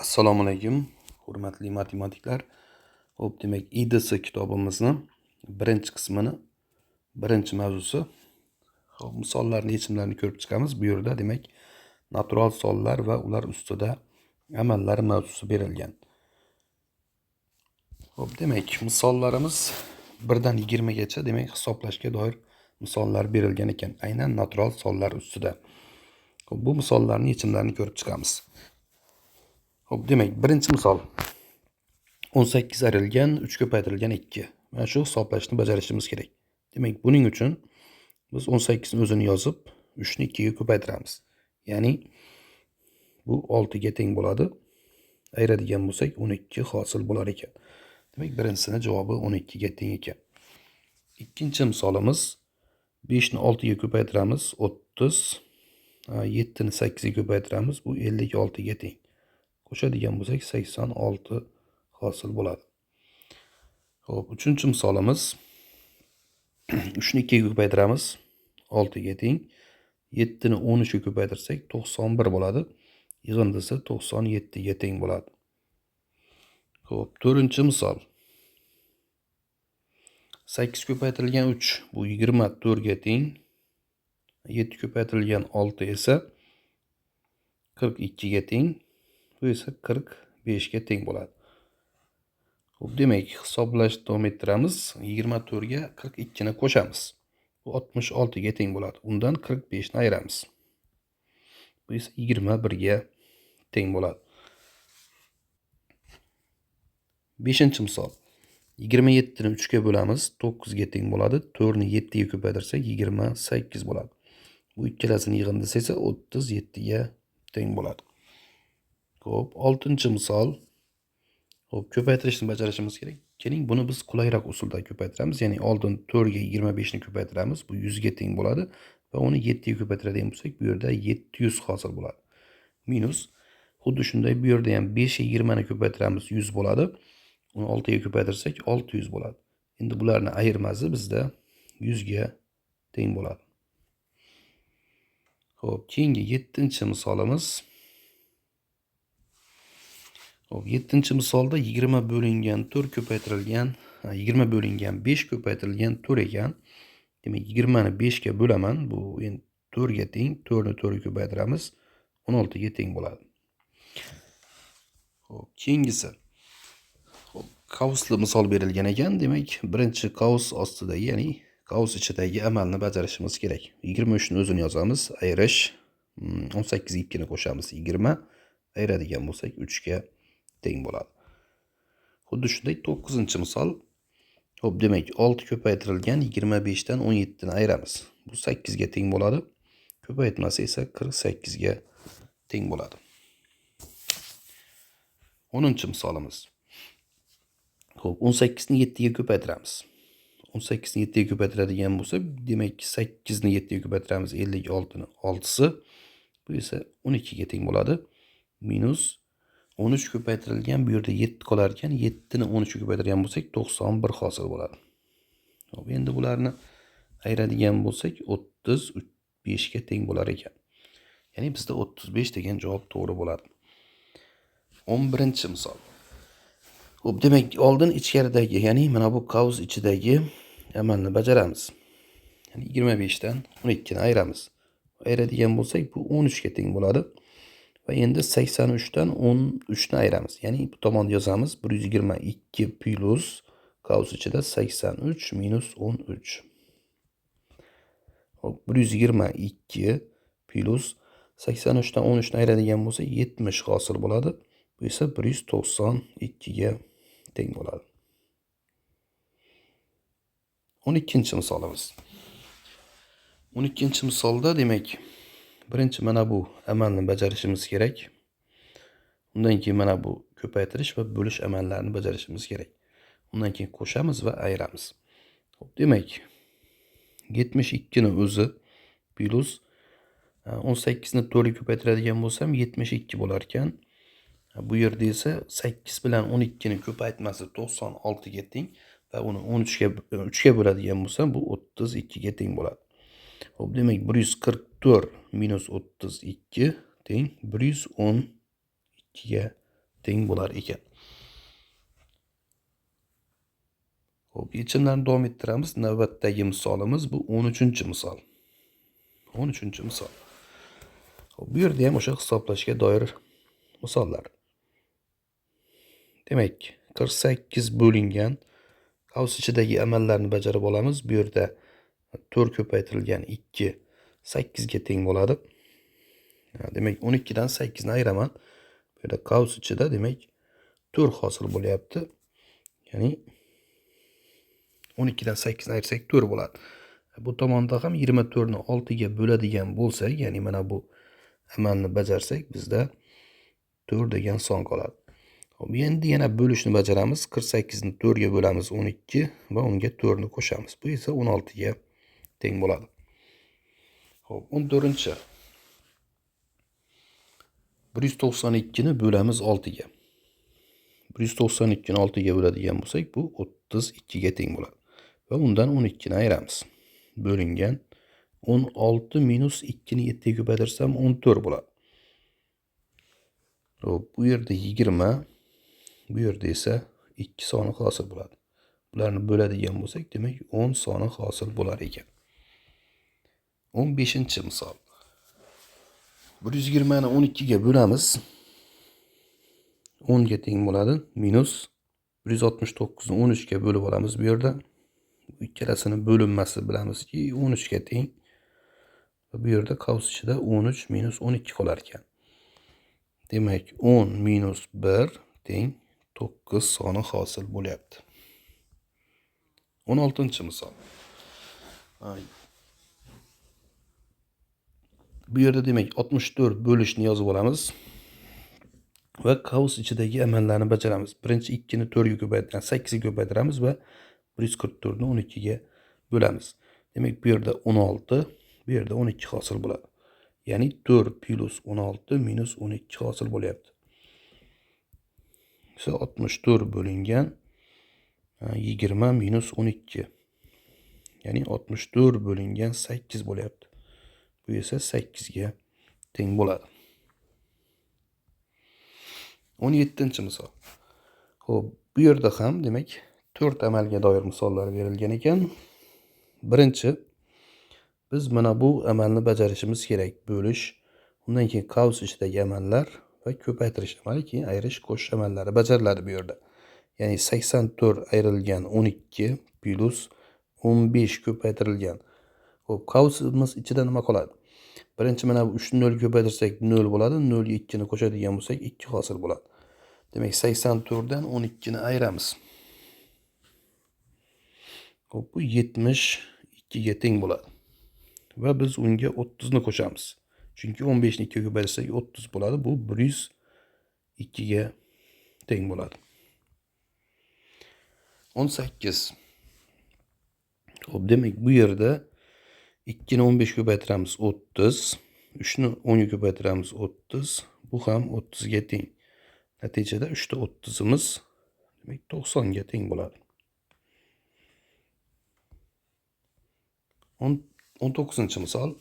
Assalomu alaykum, hurmatli matematiklar. Xo'p, demak, IDS kitobimizni birinchi qismini birinchi mavzusi. Xo'p, misollarning yechimlarini ko'rib chiqamiz. Bu yerda demak, natural sonlar va ular ustida amallar mavzusi berilgan. Xo'p, demak, misollarimiz 1 dan 20 gacha demak hisoblashga doir misollar berilgan ekan, aynan natural sonlar ustida. Xo'p, bu misollarning yechimlarini ko'rib chiqamiz. Xo'p, demak, birinchi misol 18 ayrilgan 3 ko'paytirilgan 2. Mana shu hisoblashni bajarishimiz kerak. Demak, buning uchun biz 18 ni o'zini yozib, 3 ni 2 ga ko'paytiramiz. Ya'ni bu 6 ga teng bo'ladi. Ayiradigan bo'lsak 12 hosil bo'lar ekan. Demak, birinchisini javobi 12 ga teng ekan. Ikkinchi misolimiz 5 ni 6 ga ko'paytiramiz, 30, 7 ni 8 ga ko'paytiramiz, bu 56 ga teng. Qo'shadigan bo'lsak 86 hosil bo'ladi. Xo'p, uchinchi misolimiz 3 ni 2 ga ko'paytiramiz, 6 ga teng. 7 ni 13 ga ko'paytirsak 91 bo'ladi. Yig'indisi 97 ga teng bo'ladi. Xo'p, to'rtinchi misol 8 ko'paytirilgan 3 bu 24 ga teng. 7 ko'paytirilgan 6 esa 42 ga teng. Bu esa 45 ga teng bo'ladi. Xo'p, demak, hisoblashni davom ettiramiz. 24 ga 42 ni qo'shamiz. Bu 66 ga teng bo'ladi. Undan 45 ni ayiramiz. Bu esa 21 ga teng bo'ladi. 5-misol. 27 ni 3 ga bo'lamiz, 9 ga teng bo'ladi. 4 ni 7 ga ko'paytirsak 28 bo'ladi. Bu ikkalasining yig'indisi esa 37 ga teng bo'ladi. Xo'p, 6-misol. Xo'p, ko'paytirishni bajarishimiz kerak. Keling, buni biz qulayroq usulda ko'paytiramiz. Ya'ni oldin 4 ga 25 ni ko'paytiramiz, bu 100 ga teng bo'ladi va uni 7 ga ko'paytiradigan bo'lsak, bu yerda 700 hosil bo'ladi. Minus xuddi shunday bu yerda ham 5 ga 20 ni ko'paytiramiz, 100 bo'ladi. Uni 6 ga ko'paytirsak 600 bo'ladi. Endi bularni ayirmasi bizda 100 ga teng bo'ladi. Xo'p, keyingi 7-misolimiz. Xo'p, 7-misolda 20 bo'lingan 4 ko'paytirilgan 20 bo'lingan 5 ko'paytirilgan 4 ekan. Demak, 20 ni 5 ga bo'laman. Bu endi 4 ga teng, 4 ni 4 ga ko'paytiramiz, 16 ga teng bo'ladi. Xo'p, keyingisi. Xo'p, qavsli misol berilgan ekan. Demak, birinchi qavs ostidagi, ya'ni qavs ichidagi amalni bajarishimiz kerak. 23 ni o'zini yozamiz, ayirish 18 ga 2 ni qo'shamiz, 20, ayiradigan bo'lsak 3 ga teng bo'ladi. Xuddi shunday 9-misol. Xo'p, demak, 6 ko'paytirilgan 25 dan 17 ni ayiramiz. Bu 8 ga teng bo'ladi. Ko'paytmasi esa 48 ga teng bo'ladi. 10-misolimiz. Xo'p, 18 ni 7 ga ko'paytiramiz. 18 ni 7 ga ko'paytiradigan bo'lsak, demak 8 ni 7 ga ko'paytiramiz, 56 ni 6si. Bu esa 12 ga teng bo'ladi. Minus 13 ko'paytirilgan, bu yerda 7 qolar ekan, 7 ni 13 ga ko'paytirgan bo'lsak 91 hosil bo'ladi. Xo'p, endi bularni ayiradigan bo'lsak 35 ga teng bo'lar ekan. Ya'ni bizda 35 degan javob to'g'ri bo'ladi. 11-misol. Xo'p, demak, oldin ichkaridagi, ya'ni mana bu qavs ichidagi amalni bajaramiz. Ya'ni 25 dan 12 ni ayiramiz. Ayiradigan bo'lsak, bu 13 ga teng bo'ladi. Va endi 83 dan 13 ni ayiramiz. Ya'ni bu tomonda yozamiz 122 plus qavs ichida 83 minus 13. Xo'p, 122 plus 83 dan 13 ni ayiradigan bo'lsak 70 hosil bo'ladi. Bu esa 192 ga teng bo'ladi. 12-misolimiz. 12-misolda demak, birinchi mana bu amalni bajarishimiz kerak. Undan keyin mana bu ko'paytirish va bo'lish amallarini bajarishimiz kerak. Undan keyin qo'shamiz va ayiramiz. Xo'p, demak, 72 ni o'zi plus 18 ni 4 ga ko'paytiradigan bo'lsam 72 bo'lar ekan. Bu yerda esa 8 bilan 12 ni ko'paytmasi 96 ga teng va uni 13 ga 3 ga bo'ladigan bo'lsam bu 32 ga teng bo'ladi. Xo'p, demak 144 minus 32 teng 112 ga teng bo'lar ekan. Xo'p, yechimlarni davom ettiramiz. Navbatdagi misolimiz bu 13-misol. 13-misol. Xo'p, bu yerda ham o'sha hisoblashga doir misollar. Demak, 48 bo'lingan qavs ichidagi amallarni bajarib olamiz. Bu yerda 4 ko'paytirilgan 2 8 ga teng bo'ladi. Demak, 12 dan 8 ni ayiraman. Bu yerda qavs ichida demak 4 hosil bo'lyapti. Ya'ni 12 dan 8 ni ayirsak 4 bo'ladi. Bu tomonda ham 24 ni 6 ga bo'ladigan bo'lsak, ya'ni mana bu amalni bajarsak, bizda 4 degan son qoladi. Xo'p, endi yana bo'lishni bajaramiz. 48 ni 4 ga bo'lamiz 12 va unga 4 ni qo'shamiz. Bu esa 16 ga teng bo'ladi. Xo'p, 14-chi. 192 ni bo'lamiz 6 ga. 192 ni 6 ga bo'ladigan bo'lsak, bu 32 ga teng bo'ladi. Va undan 12 ni ayiramiz. Bo'lingan 16 minus 2 ni 7 ga ko'paytirsam 14 bo'ladi. Xo'p, bu yerda 20, bu yerda esa 2 soni hosil bo'ladi. Bularni bo'ladigan bo'lsak, demak 10 soni hosil bo'lar ekan. 15-misol. 120 ni 12 ga bo'lamiz. 10 ga teng bo'ladi. Minus 169 ni 13 ga bo'lib olamiz bu yerda. Bu ikkalasini bo'linmasi bilamizki 13 ga teng. Va bu yerda qavs ichida 13 minus 12 qolar ekan. Demak, 10 minus 1 teng 9 soni hosil bo'lyapti. 16-misol. Bu yerda demak 64 bo'lishni yozib olamiz va qavs ichidagi amallarni bajaramiz. Birinchi 2 ni 4 ga ko'paytiramiz, 8 ga ko'paytiramiz va 144 ni 12 ga bo'lamiz. Demak, bu yerda 16, bu yerda 12 hosil bo'ladi. Ya'ni 4 plus 16 minus 12 hosil bo'lyapti. Esa 64 bo'lingan 20 minus 12. Ya'ni 64 bo'lingan 8 bo'lyapti. Bu esa 8 ga teng bo'ladi. 17-misol. Xo'p, bu yerda ham demak 4 amalga doir misollar berilgan ekan. Birinchi, biz mana bu amalni bajarishimiz kerak. Bo'lish, undan keyin qavs ichidagi amallar va ko'paytirish amali, keyin ayirish, qo'shish amallari bajariladi bu yerda. Ya'ni 84 ayrilgan 12 plus 15 ko'paytirilgan. Xo'p, qavsimiz ichida nima qoladi? Birinchi mana bu 3 ni 0 ga ko'paytirsak 0 bo'ladi. 0 ga 2 ni qo'shadigan bo'lsak 2 hosil bo'ladi. Demak, 84 dan 12 ni ayiramiz. Xo'p, bu 72 ga teng bo'ladi. Va biz unga 30 ni qo'shamiz. Chunki 15 ni 2 ga ko'paytirsak 30 bo'ladi. Bu 102 ga teng bo'ladi. 18. Xo'p, demak bu yerda 2 ni 15 ko'paytiramiz 30, 3 ni 10 ga ko'paytiramiz 30, bu ham 30 ga teng. Natijada 3 ta 30imiz demak 90 ga teng bo'ladi. 19-misol.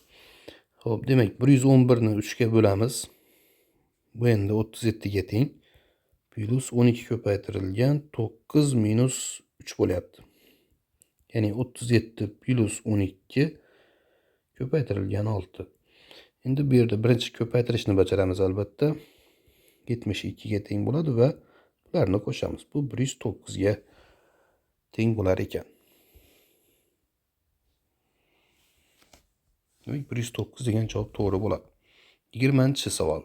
Xo'p, demak 111 ni 3 ga bo'lamiz. Bu endi 37 ga teng. Plus 12 ko'paytirilgan 9 minus 3 bo'lyapti. Ya'ni 37 plus 12 ko'paytirilgan 6. Endi bu yerda birinchi ko'paytirishni bajaramiz albatta. 72 ga teng bo'ladi va bularni qo'shamiz. Bu 109 ga teng bo'lar ekan. Demak, 109 degan javob to'g'ri bo'ladi. 20-savol.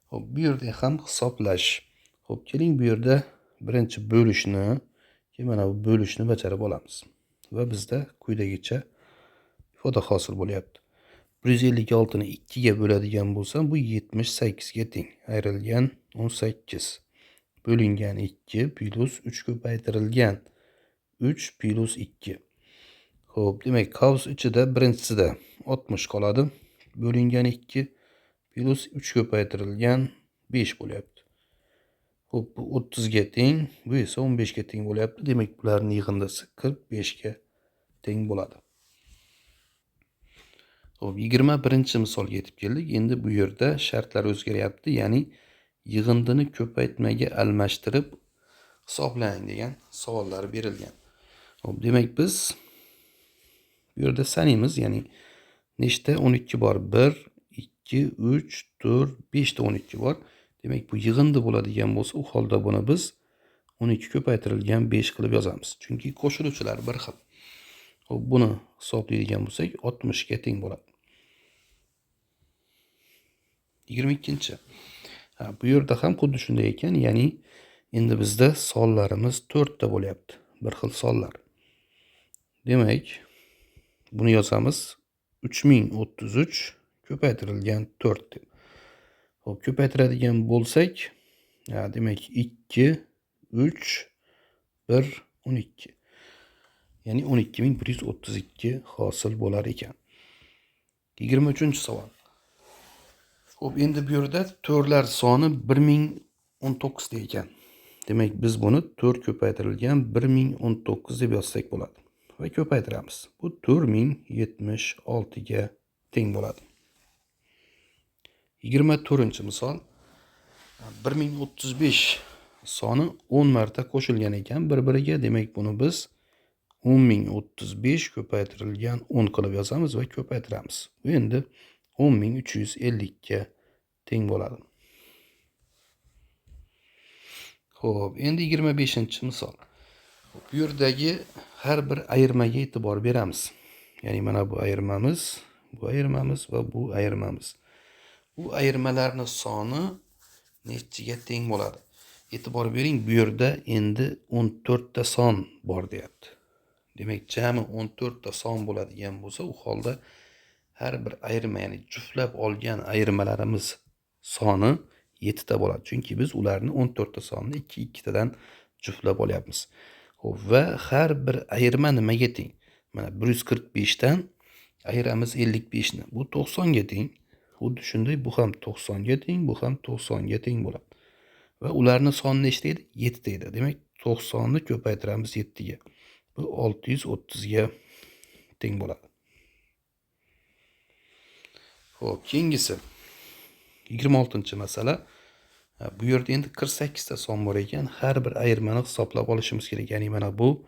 Xo'p, bu yerda ham hisoblash. Xo'p, keling bu yerda birinchi bo'lishni, keyin mana bu bo'lishni bajarib olamiz. Va bizda quyidagicha ifoda hosil bo'lyapti. 156 ni 2 ga bo'ladigan bo'lsam, bu 78 ga teng. Ayrilgan 18 bo'lingan 2 plus 3 ko'paytirilgan 3 plus 2. Xo'p, demak, qavs ichida birinchisida 60 qoladi. Bo'lingan 2 plus 3 ko'paytirilgan 5 bo'lyapti. Xo'p, bu 30 ga teng, bu esa 15 ga teng bo'lyapti. Demak, bularning yig'indisi 45 ga teng bo'ladi. Xo'p, 21-misolga yetib keldik. Endi bu yerda shartlar o'zgaryapti, ya'ni yig'indini ko'paytmaga almashtirib hisoblang degan savollar berilgan. Xo'p, demak biz bu yerda sanaymiz, ya'ni nechta 12 bor? 1, 2, 3, 4, 5 ta 12 bor. Demak, bu yig'indi bo'ladigan bo'lsa, u holda buni biz 12 ko'paytirilgan 5 qilib yozamiz. Chunki qo'shiluvchilar bir xil. Xo'p, buni hisoblaydigan bo'lsak 60 ga teng bo'ladi. 22. Ha, bu yerda ham xuddi shunday ekan, ya'ni endi bizda sonlarimiz 4 ta bo'lyapti, bir xil sonlar. Demak, buni yozamiz 3033 ko'paytirilgan 4 deb. Xo'p, ko'paytiradigan bo'lsak, demak 2, 3, 1, 12. Ya'ni 12132 hosil bo'lar ekan. 23-savol. Xo'p, endi bu yerda to'rtlar soni 1019 ta ekan. Demak, biz buni 4 ko'paytirilgan 1019 deb yozsak bo'ladi. Va ko'paytiramiz. Bu 4076 ga teng bo'ladi. 24-misol. 1035 soni 10 marta qo'shilgan ekan bir-biriga. Demak, buni biz 10035 ko'paytirilgan 10 qilib yozamiz va ko'paytiramiz. Bu endi 10350 ga teng bo'ladi. Xo'p, endi 25-misol. Bu yerdagi har bir ayirmaga e'tibor beramiz. Ya'ni mana bu ayirmamiz, bu ayirmamiz va bu ayirmamiz. Bu ayirmalarning soni nechiga teng bo'ladi? E'tibor bering, bu yerda endi 14 ta son bor deyapti. Demak, jami 14 ta son bo'ladigan bo'lsa, u holda har bir ayirma, ya'ni juftlab olgan ayirmalarimiz soni 7 ta bo'ladi. Chunki biz ularni 14 ta sonni 2 tadan juftlab olyapmiz. Xo'p, va har bir ayirma nimaga teng? Mana 145 dan ayiramiz 55 ni. Bu 90 ga teng. Xuddi shunday bu ham 90 ga teng, bu ham 90 ga teng bo'ladi. Va ularning soni nechta edi? 7 ta edi. Demak, 90 ni ko'paytiramiz 7 ga. Bu 630 ga teng bo'ladi. Xo'p, keyingisi 26-masala. Bu yerda endi 48 ta son bor ekan. Har bir ayirmani hisoblab olishimiz kerak. Ya'ni mana bu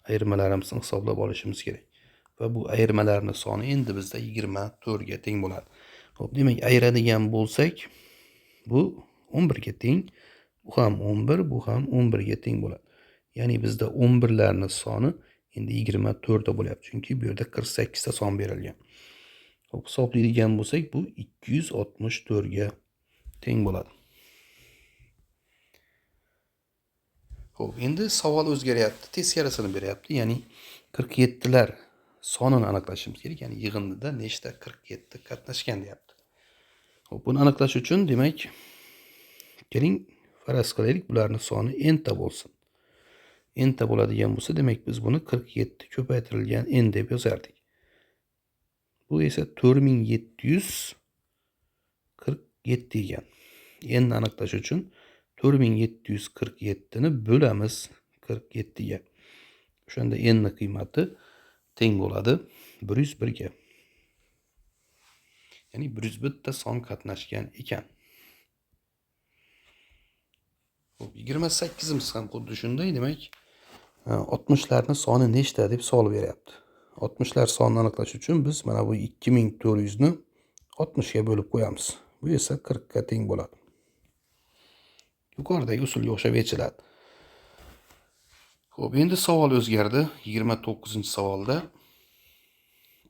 ayirmalarimizni hisoblab olishimiz kerak. Va bu ayirmalarning soni endi bizda 24 ga teng bo'ladi. Xo'p, demak, ayiradigan bo'lsak, bu 11 ga teng, bu ham 11, bu ham 11 ga teng bo'ladi. Ya'ni bizda 11larning soni endi 24 ta bo'lyapti, chunki bu yerda 48 ta son berilgan. Xo'p, hisoblaydigan bo'lsak, bu 264 ga teng bo'ladi. Xo'p, endi savol o'zgaryapti, teskarisini beryapti, ya'ni 47lar sonini aniqlashimiz kerak, ya'ni yig'indida nechta 47 qatnashgan deyapti. Xo'p, buni aniqlash uchun demak, keling faraz qilaylik, bularning soni n ta bo'lsin. N ta bo'ladigan bo'lsa, demak biz buni 47 ko'paytirilgan n deb yozardik. Bu esa 4747 ekan. N ni aniqlash uchun 4747 ni bo'lamiz 47 ga. O'shanda n ni qiymati teng bo'ladi 101 ga. Ya'ni 101 ta son qatnashgan ekan. Xo'p, 28imiz ham xuddi shunday, demak 60larning soni nechta deb savol beryapti. 60lar sonini aniqlash uchun biz mana bu 2400 ni 60 ga bo'lib qo'yamiz. Bu esa 40 ga teng bo'ladi. Yuqoridagi usulga o'xshab yechiladi. Xo'p, endi savol o'zgardi. 29-savolda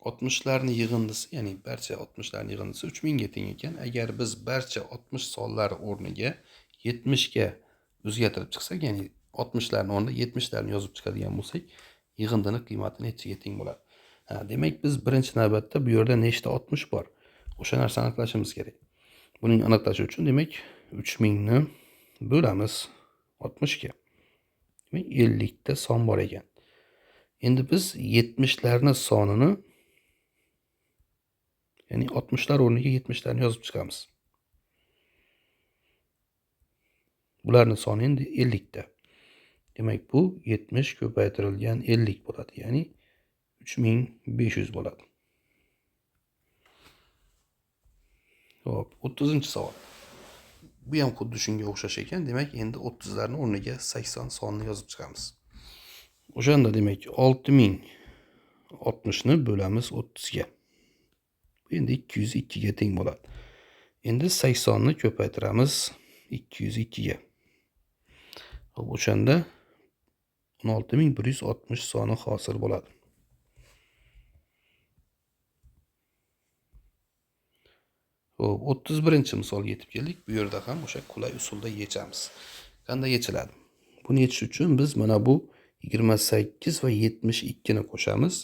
60larning yig'indisi, ya'ni barcha 60larning yig'indisi 3000 ga teng ekan. Agar biz barcha 60 sonlari o'rniga 70 ga o'zgartirib chiqsak, ya'ni 60larning o'rniga 70larni yozib chiqadigan bo'lsak, yig'indini qiymati nechaga teng bo'ladi? Ha, demak, biz birinchi navbatda bu yerda nechta 60 bor? O'sha narsani aniqlashimiz kerak. Buning aniqlashi uchun demak 3000 ni bo'lamiz 60 ga. Demak, 50 ta son bor ekan. Endi biz 70larning sonini, ya'ni 60lar o'rniga 70larni yozib chiqamiz. Bularning soni endi 50 ta. Demak, bu 70 ko'paytirilgan 50 bo'ladi, ya'ni 3500 bo'ladi. Xo'p, 30-savol. Bu ham xuddi shunga o'xshash ekan. Demak, endi 30larning o'rniga 80 sonini yozib chiqamiz. O'shanda demak 6060 ni bo'lamiz 30 ga. Bu endi 202 ga teng bo'ladi. Endi 80 ni ko'paytiramiz 202 ga. Xo'p, o'shanda 16160 soni hosil bo'ladi. Xo'p, 31-misolga yetib keldik. Bu yerda ham o'sha qulay usulda yechamiz. Qanday yechiladi? Buni yechish uchun biz mana bu 28 va 72 ni qo'shamiz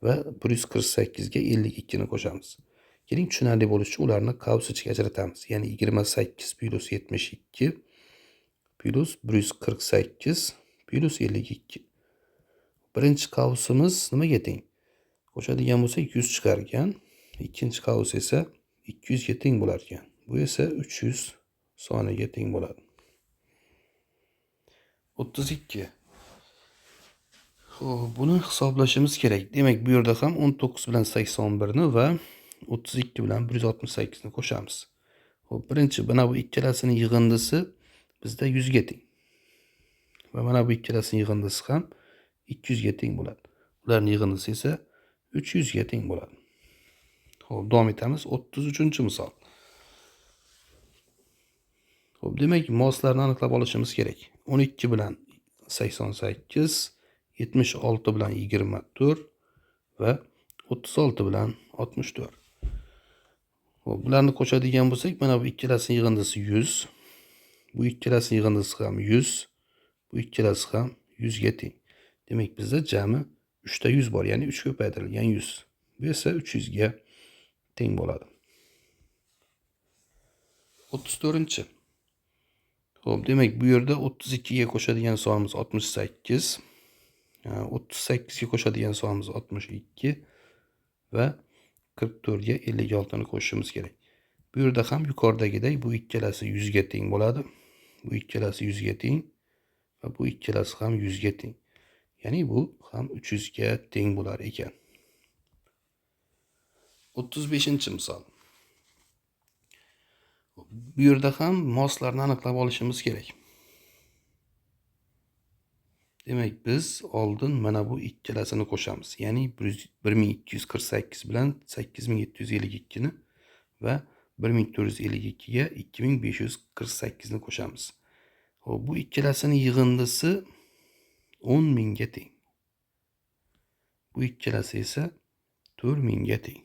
va 148 ga 52 ni qo'shamiz. Keling, tushunarli bo'lishi uchun ularni qavs ichiga ajratamiz. Ya'ni 28 plus 72 plus 148 plus 52. Birinchi qavsimiz nimaga teng? Qo'shadigan bo'lsak 100 chiqar ekan. Ikkinchi qavs esa 200 ga teng bo'lar ekan. Bu esa 300 soniga teng bo'ladi. 32. Xo'p, buni hisoblashimiz kerak. Demak, bu yerda ham 19 bilan 81 ni va 32 bilan 168 ni qo'shamiz. Xo'p, birinchi mana bu ikkalasining yig'indisi bizda 100 ga teng. Va mana bu ikkalasining yig'indisi ham 200 ga teng bo'ladi. Ularning yig'indisi esa 300 ga teng bo'ladi. Xo'p, davom etamiz. 33-misol. Xo'p, demak, moslarni aniqlab olishimiz kerak. 12 bilan 88, 76 bilan 24 va 36 bilan 64. Xo'p, bularni qo'shadigan bo'lsak, mana bu ikkalasining yig'indisi 100, bu ikkalasining yig'indisi ham 100, bu ikkalasi ham 100 ga teng. Demak, bizda jami 3 ta 100 bor, ya'ni 3 ko'paytirilgan 100. Bu esa 300 ga teng bo'ladi. 34. Xo'p, demak, bu yerda 32 ga qo'shadigan sonimiz 68, 38 ga qo'shadigan sonimiz 62 va 44 ga 56 ni qo'shishimiz kerak. Bu yerda ham yuqoridagidek bu ikkalasi 100 ga teng bo'ladi. Bu ikkalasi 100 ga teng va bu ikkalasi ham 100 ga teng. Ya'ni bu ham 300 ga teng bo'lar ekan. 35-misol. Bu yerda ham moslarni aniqlab olishimiz kerak. Demak, biz oldin mana bu ikkalasini qo'shamiz. Ya'ni 1248 bilan 8752 ni va 1452 ga 2548 ni qo'shamiz. Xo'p, bu ikkalasining yig'indisi 10.000 ga teng. Bu ikkalasi esa 4.000 ga teng.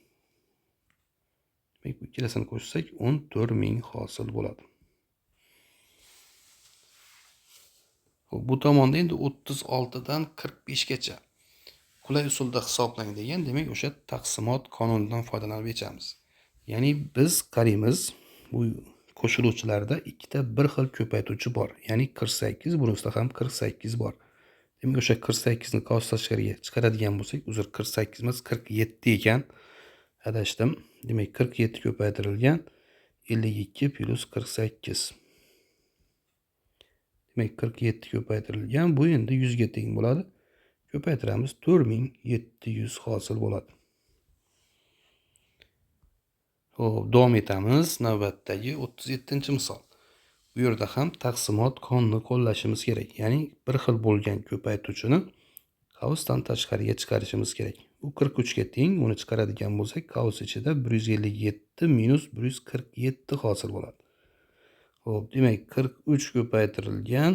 Demak, bu ikkalasini qo'shsak 14.000 hosil bo'ladi. Xo'p, bu tomonda endi 36 dan 45 gacha qulay usulda hisoblang degan, demak o'sha taqsimot qonunidan foydalanib yechamiz. Ya'ni biz qaraymiz, bu qo'shiluvchilarda ikkita bir xil ko'paytuvchi bor. Ya'ni 48, bunisida ham 48 bor. Demak, o'sha 48 ni qavs tashqariga chiqaradigan bo'lsak, uzr, 48 emas, 47 ekan. Adashdim. Demak, 47 ko'paytirilgan 52 plus 48. Demak, 47 ko'paytirilgan, bu endi 100 ga teng bo'ladi. Ko'paytiramiz, 4700 hosil bo'ladi. Xo'p, davom etamiz. Navbatdagi 37-misol. Bu yerda ham taqsimot qonunini qo'llashimiz kerak. Ya'ni bir xil bo'lgan ko'paytuvchini qavsdan tashqariga chiqarishimiz kerak. U 43 ga teng, uni chiqaradigan bo'lsak, qavs ichida 157 minus 147 hosil bo'ladi. Xo'p, demak 43 ko'paytirilgan,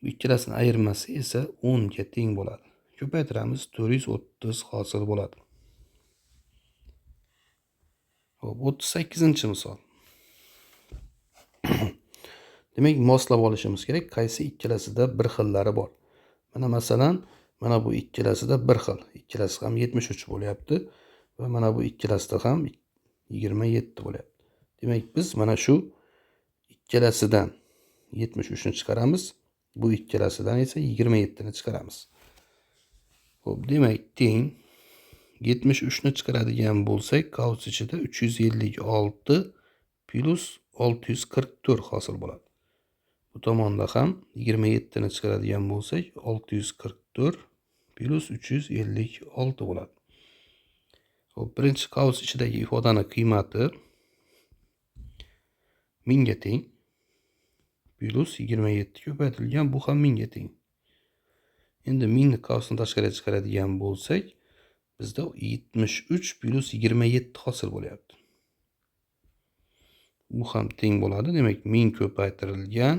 bu ikkalasini ayirmasi esa 10 ga teng bo'ladi. Ko'paytiramiz, 430 hosil bo'ladi. Xo'p, 38-misol. Demak, moslab olishimiz kerak, qaysi ikkalasida bir xillari bor. Mana masalan, mana bu ikkalasida bir xil, ikkalasi ham 73 bo'lyapti va mana bu ikkalasida ham 27 bo'lyapti. Demak, biz mana shu ikkalasidan 73 ni chiqaramiz, bu ikkalasidan esa 27 ni chiqaramiz. Xo'p, demak, teng 73 ni chiqaradigan bo'lsak, qavs ichida 356 plus 644 hosil bo'ladi. Bu tomonda ham 27 ni chiqaradigan bo'lsak, 644 plus 356 bo'ladi. Xo'p, birinchi qavs ichidagi ifodani qiymati 1000 ga teng plyus 27 ko'paytirilgan bu ham 1000 ga teng. Endi 1000 ni qavsdan tashqariga chiqaradigan bo'lsak, bizda 73 plyus 27 hosil bo'lyapti. Bu ham teng bo'ladi. Demak, 1000 ko'paytirilgan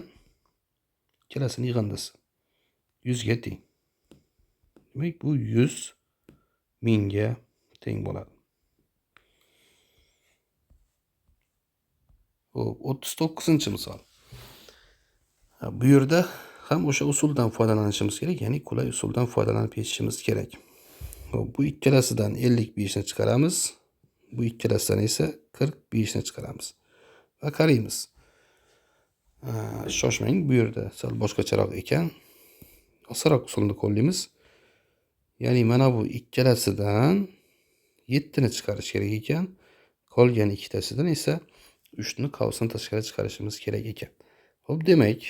ikkalasini yig'indisi 100 ga teng. Demak, bu 100 1000 ga teng bo'ladi. Xo'p, 39-misol. Bu yerda ham o'sha usuldan foydalanishimiz kerak, ya'ni qulay usuldan foydalanib yechishimiz kerak. Xo'p, bu ikkalasidan 55 ni chiqaramiz. Bu ikkalasidan esa 45 ni chiqaramiz. Va qaraymiz. Shoshmang, bu yerda sal boshqacharoq ekan. Osonroq usulni qo'llaymiz. Ya'ni mana bu ikkalasidan 7 ni chiqarish kerak ekan. Qolgan ikkitasidan esa 3 ni qavsdan tashqari chiqarishimiz kerak ekan. Xo'p, demak,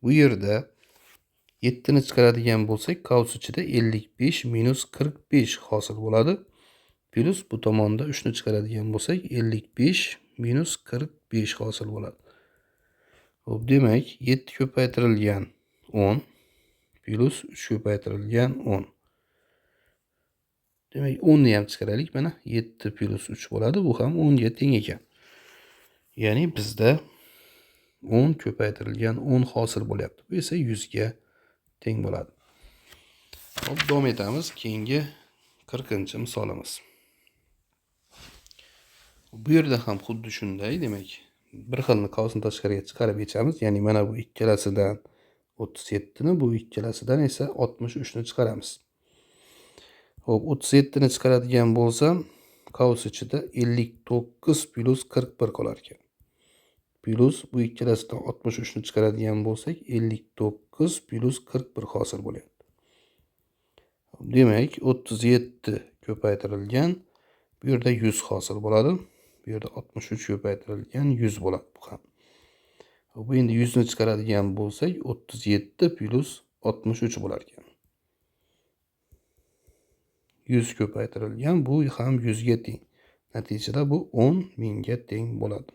bu yerda 7 ni chiqaradigan bo'lsak, qavs ichida 55 minus 45 hosil bo'ladi. Plyus bu tomonda 3 ni chiqaradigan bo'lsak, 55 minus 45 hosil bo'ladi. Xo'p, demak, 7 ko'paytirilgan 10 plyus 3 ko'paytirilgan 10. Demak, 10 ni ham chiqaraylik. Mana 7 plyus 3 bo'ladi. Bu ham 10 ga teng ekan. Ya'ni bizda 10 ko'paytirilgan 10 hosil bo'lyapti. Bu esa 100 ga teng bo'ladi. Xo'p, davom etamiz. Keyingi 40-misolimiz. Bu yerda ham xuddi shunday, demak, bir xilni qavsdan tashqariga chiqarib yechamiz. Ya'ni mana bu ikkalasidan 37 ni, bu ikkalasidan esa 63 ni chiqaramiz. Xo'p, 37 ni chiqaradigan bo'lsam, qavs ichida 59 plyus 41 qolar ekan. Plyus bu ikkalasidan 63 ni chiqaradigan bo'lsak, 59 plyus 41 hosil bo'lyapti. Demak, 37 ko'paytirilgan bu yerda 100 hosil bo'ladi. Bu yerda 63 ko'paytirilgan 100 bo'ladi bu ham. Bu endi 100 ni chiqaradigan bo'lsak, 37 plyus 63 bo'lar ekan. 100 ko'paytirilgan bu ham 100 ga teng. Natijada bu 10.000 ga teng bo'ladi.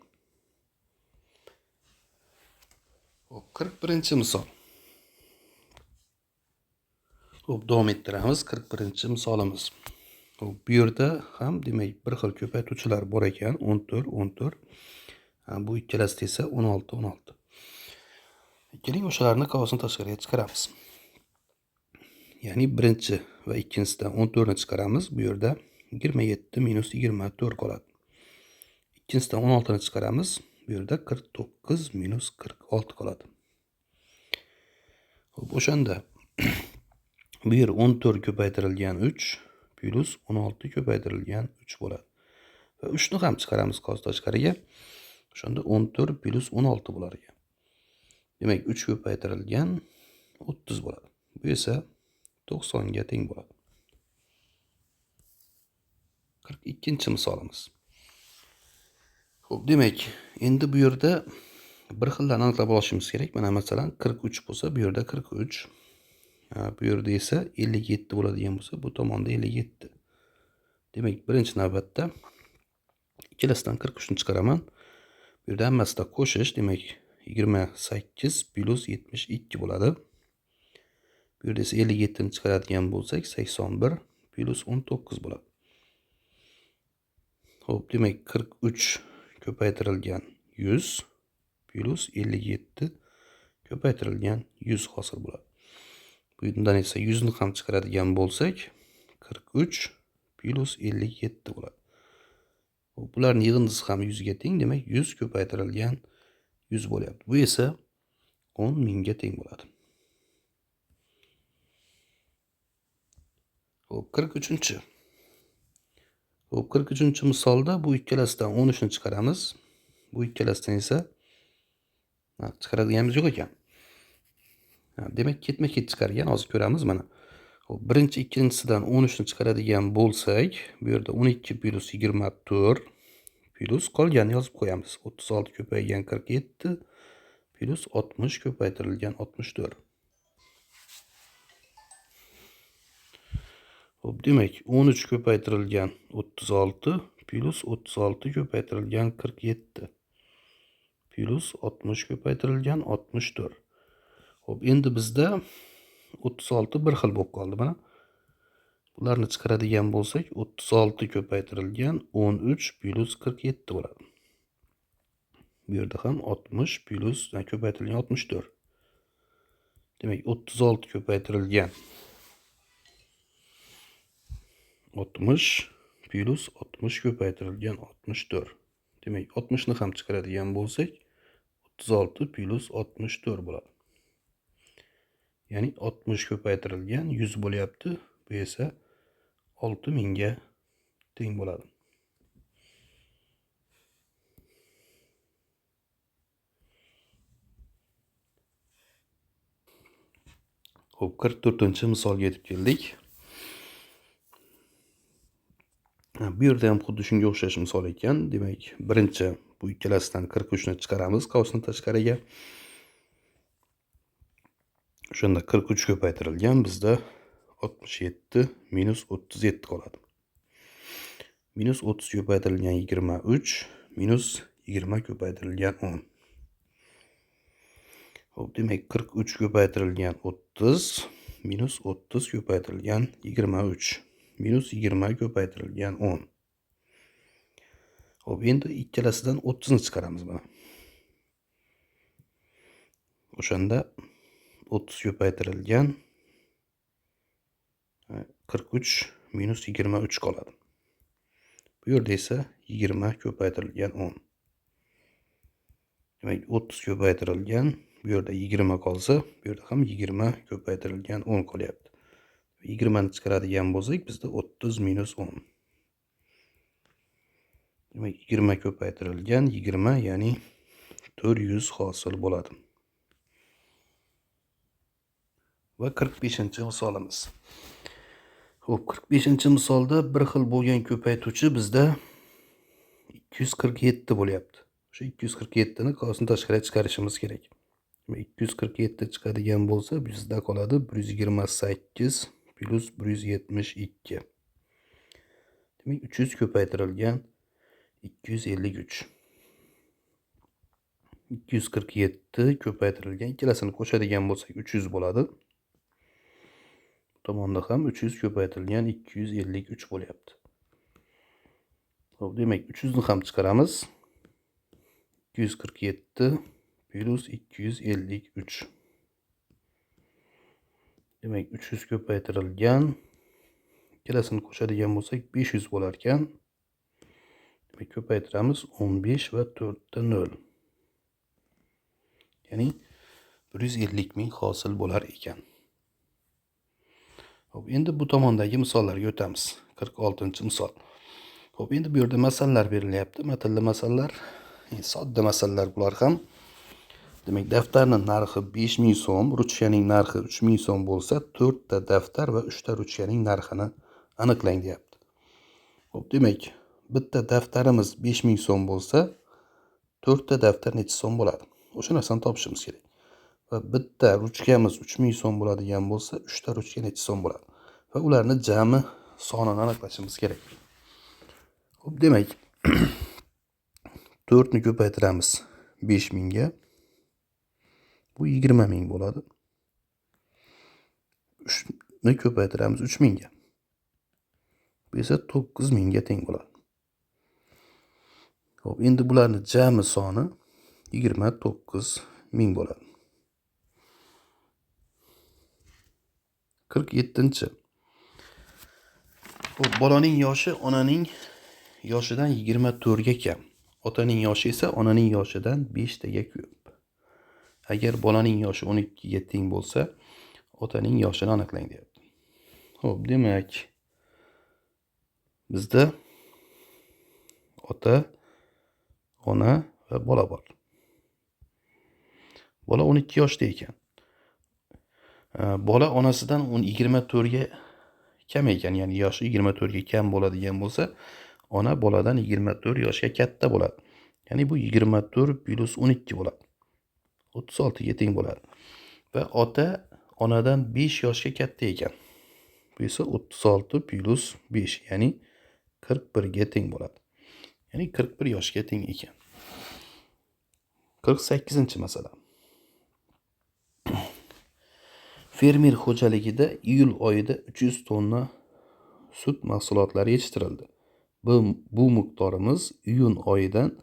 Xo'p, 41-misol. Xo'p, davom ettiramiz. 41-misolimiz. Xo'p, bu yerda ham demak bir xil ko'paytuvchilar bor ekan. 14, 14. Bu ikkalasida esa 16, 16. Keling, o'shalarni qavsdan tashqariga chiqaramiz. Ya'ni birinchi va ikkinchisidan 14 ni chiqaramiz. Bu yerda 27 minus 24 qoladi. Ikkinchisidan 16 ni chiqaramiz. Bu yerda 49 minus 46 qoladi. Xo'p, o'shanda bu yer 14 ko'paytirilgan 3 plyus 16 ko'paytirilgan 3 bo'ladi. Va 3 ni ham chiqaramiz qavs tashqariga. O'shanda 14 plyus 16 bo'lar ekan. Demak, 3 ko'paytirilgan 30 bo'ladi. Bu esa 90 ga teng bo'ladi. 42-misolimiz. Xo'p, demak, endi bu yerda bir xillarni aniqlab olishimiz kerak. Mana masalan 43 bo'lsa, bu yerda 43. Bu yerda esa 57 bo'ladigan bo'lsa, bu tomonda 57. Demak, birinchi navbatda ikkalasidan 43 ni chiqaraman. Bu yerda hammasida qo'shish, demak 28 plyus 72 bo'ladi. Bu yerda esa 57 ni chiqaradigan bo'lsak, 81 plyus 19 bo'ladi. Xo'p, demak 43 ko'paytirilgan 100 plyus 57 ko'paytirilgan 100 hosil bo'ladi. Bundan esa 100 ni ham chiqaradigan bo'lsak, 43 plyus 57 bo'ladi. Bularning yig'indisi ham 100 ga teng, demak 100 ko'paytirilgan 100 bo'lyapti. Bu esa 10.000 ga teng bo'ladi. Xo'p, 43-chi. Xo'p, 43-misolda bu ikkalasidan 13 ni chiqaramiz. Bu ikkalasidan esa chiqaradiganimiz yo'q ekan. Demak, ketma-ket chiqargan, hozir ko'ramiz mana. Xo'p, birinchi ikkinchisidan 13 ni chiqaradigan bo'lsak, bu yerda 12 plyus 24 plyus qolganini yozib qo'yamiz. 36 ko'paygan 47 plyus 60 ko'paytirilgan 64. Xo'p, demak 13 ko'paytirilgan 36 plyus 36 ko'paytirilgan 47 plyus 60 ko'paytirilgan 64. Xo'p, endi bizda 36 bir xil bo'lib qoldi mana. Bularni chiqaradigan bo'lsak, 36 ko'paytirilgan 13 plyus 47 bo'ladi. Bu yerda ham 60 plyus ko'paytirilgan 64. Demak, 36 ko'paytirilgan 60 plyus 60 ko'paytirilgan 64. Demak, 60 ni ham chiqaradigan bo'lsak, 36 plyus 64 bo'ladi. Ya'ni 60 ko'paytirilgan 100 bo'lyapti. Bu esa 6000 ga teng bo'ladi. Xo'p, 44-misolga yetib keldik. Bu yerda ham xuddi shunga o'xshash misol ekan. Demak, birinchi bu ikkalasidan 43 ni chiqaramiz qavsdan tashqariga. O'shanda 43 ko'paytirilgan bizda 67 minus 37 qoladi. Minus 30 ko'paytirilgan 23 minus 20 ko'paytirilgan 10. Xo'p, demak 43 ko'paytirilgan 30 minus 30 ko'paytirilgan 23 minus 20 ko'paytirilgan 10. Xo'p, endi ikkalasidan 30 ni chiqaramiz mana. O'shanda 30 ko'paytirilgan 43 minus 23 qoladi. Bu yerda esa 20 ko'paytirilgan 10. Demak, 30 ko'paytirilgan, bu yerda 20 qolsa, bu yerda ham 20 ko'paytirilgan 10 qolyapti. 20 ni chiqaradigan bo'lsak, bizda 30 minus 10. Demak, 20 ko'paytirilgan 20, ya'ni 400 hosil bo'ladi. Va 45-misolimiz. Xo'p, 45-misolda bir xil bo'lgan ko'paytuvchi bizda 247 bo'lyapti. O'sha 247 ni qavsdan tashqariga chiqarishimiz kerak. 247 chiqadigan bo'lsa, bizda qoladi 128 plyus 172. Demak, 300 ko'paytirilgan 253. 247 ko'paytirilgan, ikkalasini qo'shadigan bo'lsak 300 bo'ladi. Bu tomonda ham 300 ko'paytirilgan 253 bo'lyapti. Xo'p, demak 300 ni ham chiqaramiz. 247 plyus 253. Demak, 300 ko'paytirilgan, ikkalasini qo'shadigan bo'lsak 500 bo'lar ekan. Demak, ko'paytiramiz 15 va 4 ta 0. Ya'ni 150 ming hosil bo'lar ekan. Xo'p, endi bu tomondagi misollarga o'tamiz. 46-misol. Xo'p, endi bu yerda masalalar berilyapti. Matnli masalalar, sodda masalalar bular ham. Demak, daftarning narxi 5000 so'm, ruchkaning narxi 3000 so'm bo'lsa, 4 ta daftar va 3 ta ruchkaning narxini aniqlang deyapti. Xo'p, demak, bitta daftarimiz 5000 so'm bo'lsa, 4 ta daftar necha so'm bo'ladi? O'sha narsani topishimiz kerak. Va bitta ruchkamiz 3000 so'm bo'ladigan bo'lsa, 3 ta ruchka necha so'm bo'ladi? Va ularni jami sonini aniqlashimiz kerak. Xo'p, demak, 4 ni ko'paytiramiz 5000 ga. Bu 20 000 bo'ladi. 3 ni ko'paytiramiz 3000 ga. Bu esa 9000 ga teng bo'ladi. Xo'p, endi bularni jami soni 29 000 bo'ladi. 47. Xo'p, bolaning yoshi onaning yoshidan 24 ga kam. Otaning yoshi esa onaning yoshidan 5 taga ko'p. Agar bolaning yoshi 12 ga teng bo'lsa, otaning yoshini aniqlang deyapti. Xo'p, demak, bizda ota, ona va bola bor. Bola 12 yoshda ekan. Bola onasidan 24 ga kam ekan, ya'ni yoshi 24 ga kam bo'ladigan bo'lsa, ona boladan 24 yoshga katta bo'ladi. Ya'ni bu 24 plyus 12 bo'ladi. 36 ga teng bo'ladi. Va ota onadan 5 yoshga katta ekan. Bu esa 36 plyus 5, ya'ni 41 ga teng bo'ladi. Ya'ni 41 yoshga teng ekan. 48-masala. Fermer xo'jaligida iyul oyida 300 tonna sut mahsulotlari yetishtirildi. Bu miqdorimiz iyun oyidan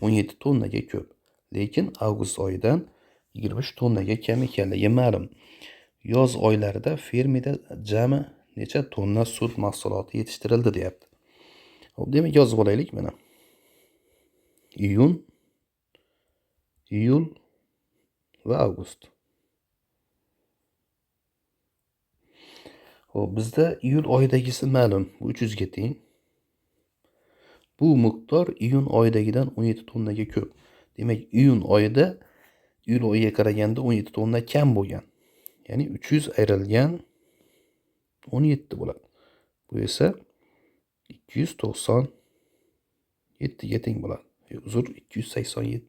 17 tonnaga ko'p, lekin avgust oyidan 23 tonnaga kam ekanligi ma'lum. Yoz oylarida fermada jami necha tonna sut mahsuloti yetishtirildi deyapti. Xo'p, demak yozib olaylik mana. Iyun, iyul va avgust. Xo'p, bizda iyul oyidagisi ma'lum, bu 300 ga teng. Bu miqdor iyun oyidagidan 17 tonnaga ko'p. Demak, iyun oyida iyul oyiga qaraganda 17 tonna kam bo'lgan. Ya'ni 300 ayrilgan 17 bo'ladi. Bu esa 297 ga teng bo'ladi. Uzr, 287.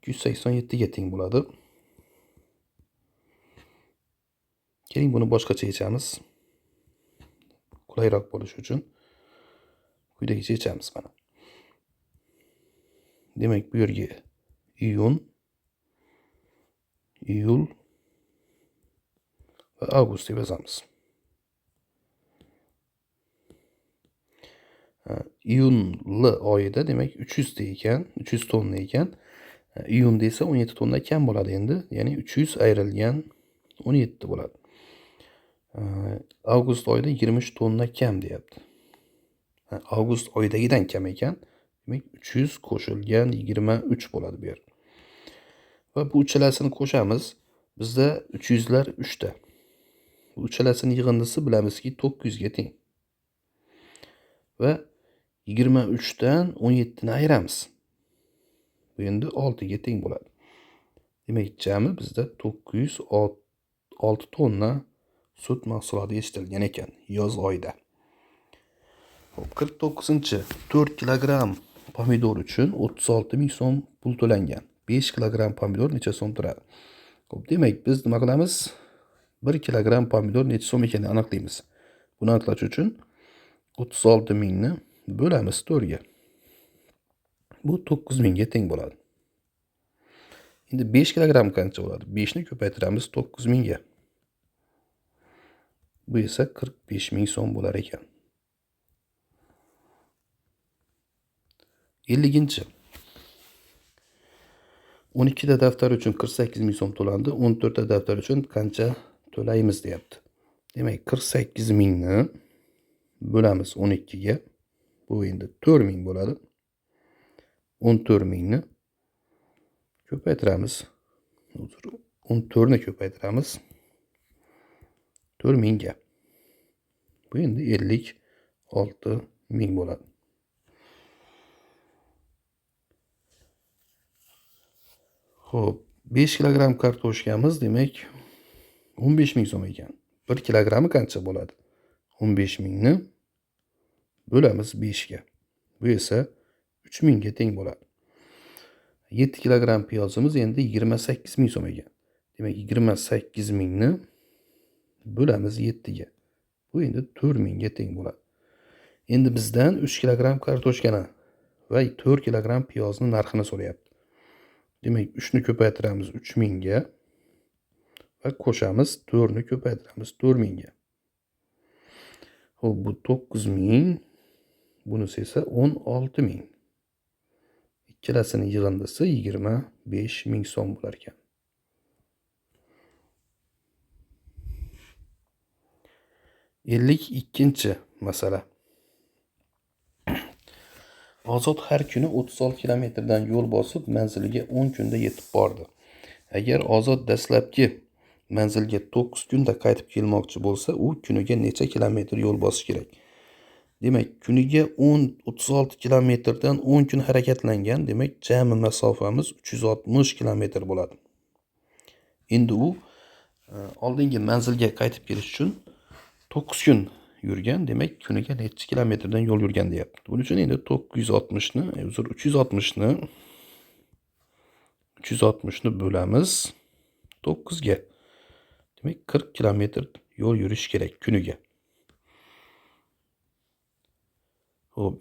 287 ga teng bo'ladi. Keling buni boshqacha yechamiz. Qulayroq bo'lishi uchun quyidagicha yechamiz mana. Demak, bu yerga iyun, iyul va avgust deb yozamiz. Iyunli oyida demak 300 ta ekan, 300 tonna ekan. Iyunda esa 17 tonna kam bo'ladi endi. Ya'ni 300 ayrilgan 17 bo'ladi. Avgust oyida 23 tonna kam deyapti. Avgust oyidagidan kam ekan. Demak 300 qo'shilgan 23 bo'ladi bu yer. Va bu uchalasini qo'shamiz. Bizda 300lar 3 ta. Bu uchalasini yig'indisi bilamizki 900 ga teng. Va 23 dan 17 ni ayiramiz. Bu endi 6 ga teng bo'ladi. Demak, jami bizda 906 tonna sut mahsuloti yetishtirilgan ekan yoz oyida. Xo'p, 49-chi 4 kilogramm pomidor uchun 36 ming so'm pul to'langan. 5 kilogramm pomidor necha so'm turadi? Xo'p, demak, biz nima qilamiz? 1 kilogramm pomidor necha so'm ekanini aniqlaymiz. Buni aniqlash uchun 36 mingni bo'lamiz 4 ga. Bu 9 mingga teng bo'ladi. Endi 5 kilogramm qancha bo'ladi? 5 ni ko'paytiramiz 9 mingga. Bu esa 45 ming so'm bo'lar ekan. 50-chi. 12 ta daftar uchun 48 ming so'm to'landi. 14 ta daftar uchun qancha to'laymiz deyapti. Demak, 48 mingni bo'lamiz 12 ga. Bu endi 4 ming bo'ladi. 14 mingni ko'paytiramiz. 14 ni ko'paytiramiz 4 mingga. Bu endi 56 ming bo'ladi. Xo'p, 5 kilogramm kartoshkamiz demak 15 ming so'm ekan. 1 kilogrammi qancha bo'ladi? 15 mingni bo'lamiz 5 ga. Bu esa 3 mingga teng bo'ladi. 7 kilogramm piyozimiz endi 28 ming so'm ekan. Demak, 28 mingni bo'lamiz 7 ga. Bu endi 4 mingga teng bo'ladi. Endi bizdan 3 kilogramm kartoshkani va 4 kilogramm piyozni narxini so'rayapti. Demak, 3 ni ko'paytiramiz 3 mingga va qo'shamiz 4 ni ko'paytiramiz 4 mingga. Xo'p, bu 9 ming, bunisi esa 16 ming. Ikkalasining yig'indisi 25 ming so'm bo'lar ekan. 52-masala. Ozod har kuni 36 kilometrdan yo'l bosib manziliga 10 kunda yetib bordi. Agar Ozod dastlabki manzilga 9 kunda qaytib kelmoqchi bo'lsa, u kuniga necha kilometr yo'l bosish kerak? Demak, kuniga 36 kilometrdan 10 kun harakatlangan, demak, jami masofamiz 360 kilometr bo'ladi. Endi u oldingi manzilga qaytib kelish uchun 9 kun yurgan, demak, kuniga necha kilometrdan yo'l yurgan deyapti. Buning uchun endi 960 ni, uzr, 360 ni bo'lamiz 9 ga. Demak, 40 kilometr yo'l yurish kerak kuniga. Xo'p,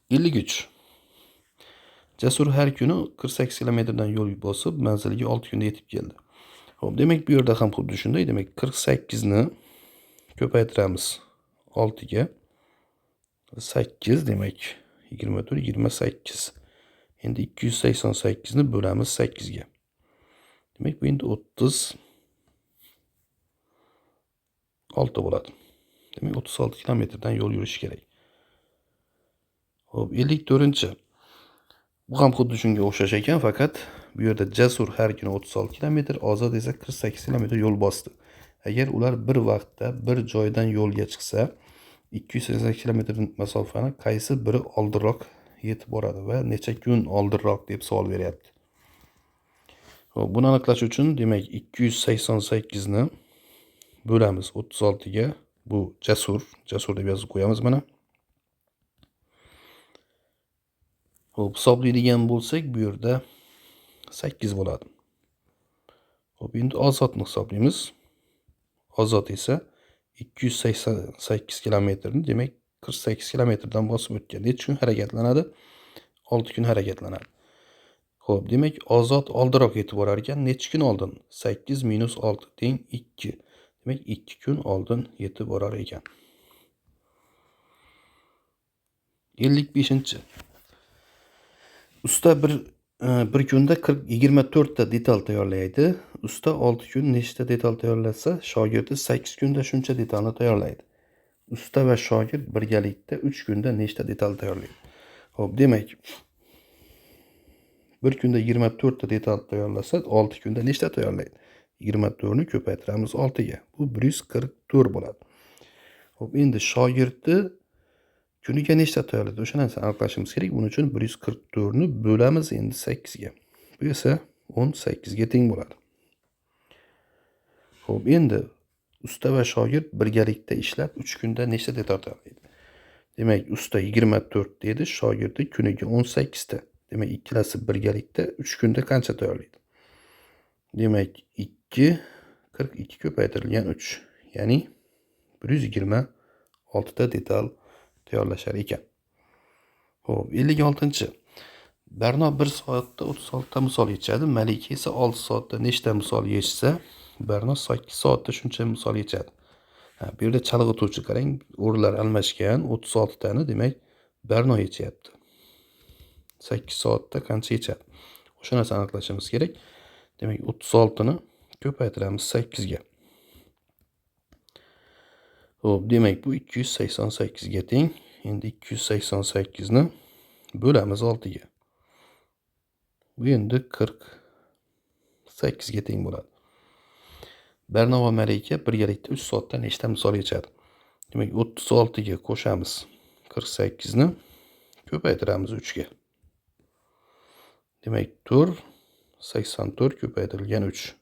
53. Jasur har kuni 48 kilometrdan yo'l bosib, manziliga 6 kunda yetib keldi. Xo'p, demak bu yerda ham xuddi shunday. Demak 48 ni ko'paytiramiz 6 ga. 8 demak 24 28. Endi 288 ni bo'lamiz 8 ga. Demak bu endi 36 bo'ladi. Demak 36 kilometrdan yo'l yurish kerak. Xo'p, 54. Bu ham xuddi shunga o'xshash ekan, faqat bu yerda Jasur har kuni 36 kilometr, Ozod esa 48 kilometr yo'l bosdi. Agar ular bir vaqtda bir joydan yo'lga chiqsa, 288 kilometr masofani qaysi biri oldinroq yetib boradi va necha kun oldinroq deb savol beryapti. Xo'p, buni aniqlash uchun demak 288 ni bo'lamiz 36 ga. Bu Jasur, Jasur deb yozib qo'yamiz mana. Xo'p, hisoblaydigan bo'lsak, bu yerda 8 bo'ladi. Xo'p, endi Ozodni hisoblaymiz. Ozod esa 288 kilometrni, demak 48 kilometrdan bosib o'tgan. Necha kun harakatlanadi? 6 kun harakatlanadi. Xo'p, demak Ozod oldinroq yetib borar ekan. Necha kun oldin? 8 minus 6 teng 2. Demak 2 kun oldin yetib borar ekan. 55. Usta bir kunda 24 ta detal tayyorlaydi. Usta 6 kun nechta detal tayyorlasa, shogirdi 8 kunda shuncha detalni tayyorlaydi. Usta va shogird birgalikda 3 kunda nechta detal tayyorlaydi? Xo'p, demak bir kunda 24 ta detal tayyorlasa, 6 kunda nechta tayyorlaydi? 24 ni ko'paytiramiz 6 ga. Bu 144 bo'ladi. Xo'p, endi shogirdi kuniga nechta tayyorlaydi? O'sha narsani aniqlashimiz kerak. Buning uchun 144 ni bo'lamiz endi 8 ga. Bu esa 18 ga teng bo'ladi. Xo'p, endi usta va shogird birgalikda ishlab 3 kunda nechta detal tayyorlaydi? Demak, usta 24 dedi, shogirdi kuniga 18 ta. Demak, ikkalasi birgalikda 3 kunda qancha tayyorlaydi? Demak, 2 42 ko'paytirilgan 3, ya'ni 126 ta detal tayyorlashar ekan. Xo'p, 56. Barno 1 soatda 36 ta misol yechadi, Malika esa 6 soatda nechta misol yechsa, Barno 8 soatda shuncha misol yechadi. Ha, bu yerda chalg'ituvchi qarang, o'rinlar almashgan, 36 tani demak Barno yechyapti. 8 soatda qancha yechadi? O'sha narsani aniqlashimiz kerak. Demak, 36 ni ko'paytiramiz 8 ga. Xo'p, demak bu 288 ga teng. Endi 288 ni bo'lamiz 6 ga. Bu endi 48 ga teng bo'ladi. Barno va Malika birgalikda 3 soatda nechta misol yechadi? Demak, 36 ga qo'shamiz 48 ni, ko'paytiramiz 3 ga. Demak, 4 84 ko'paytirilgan 3.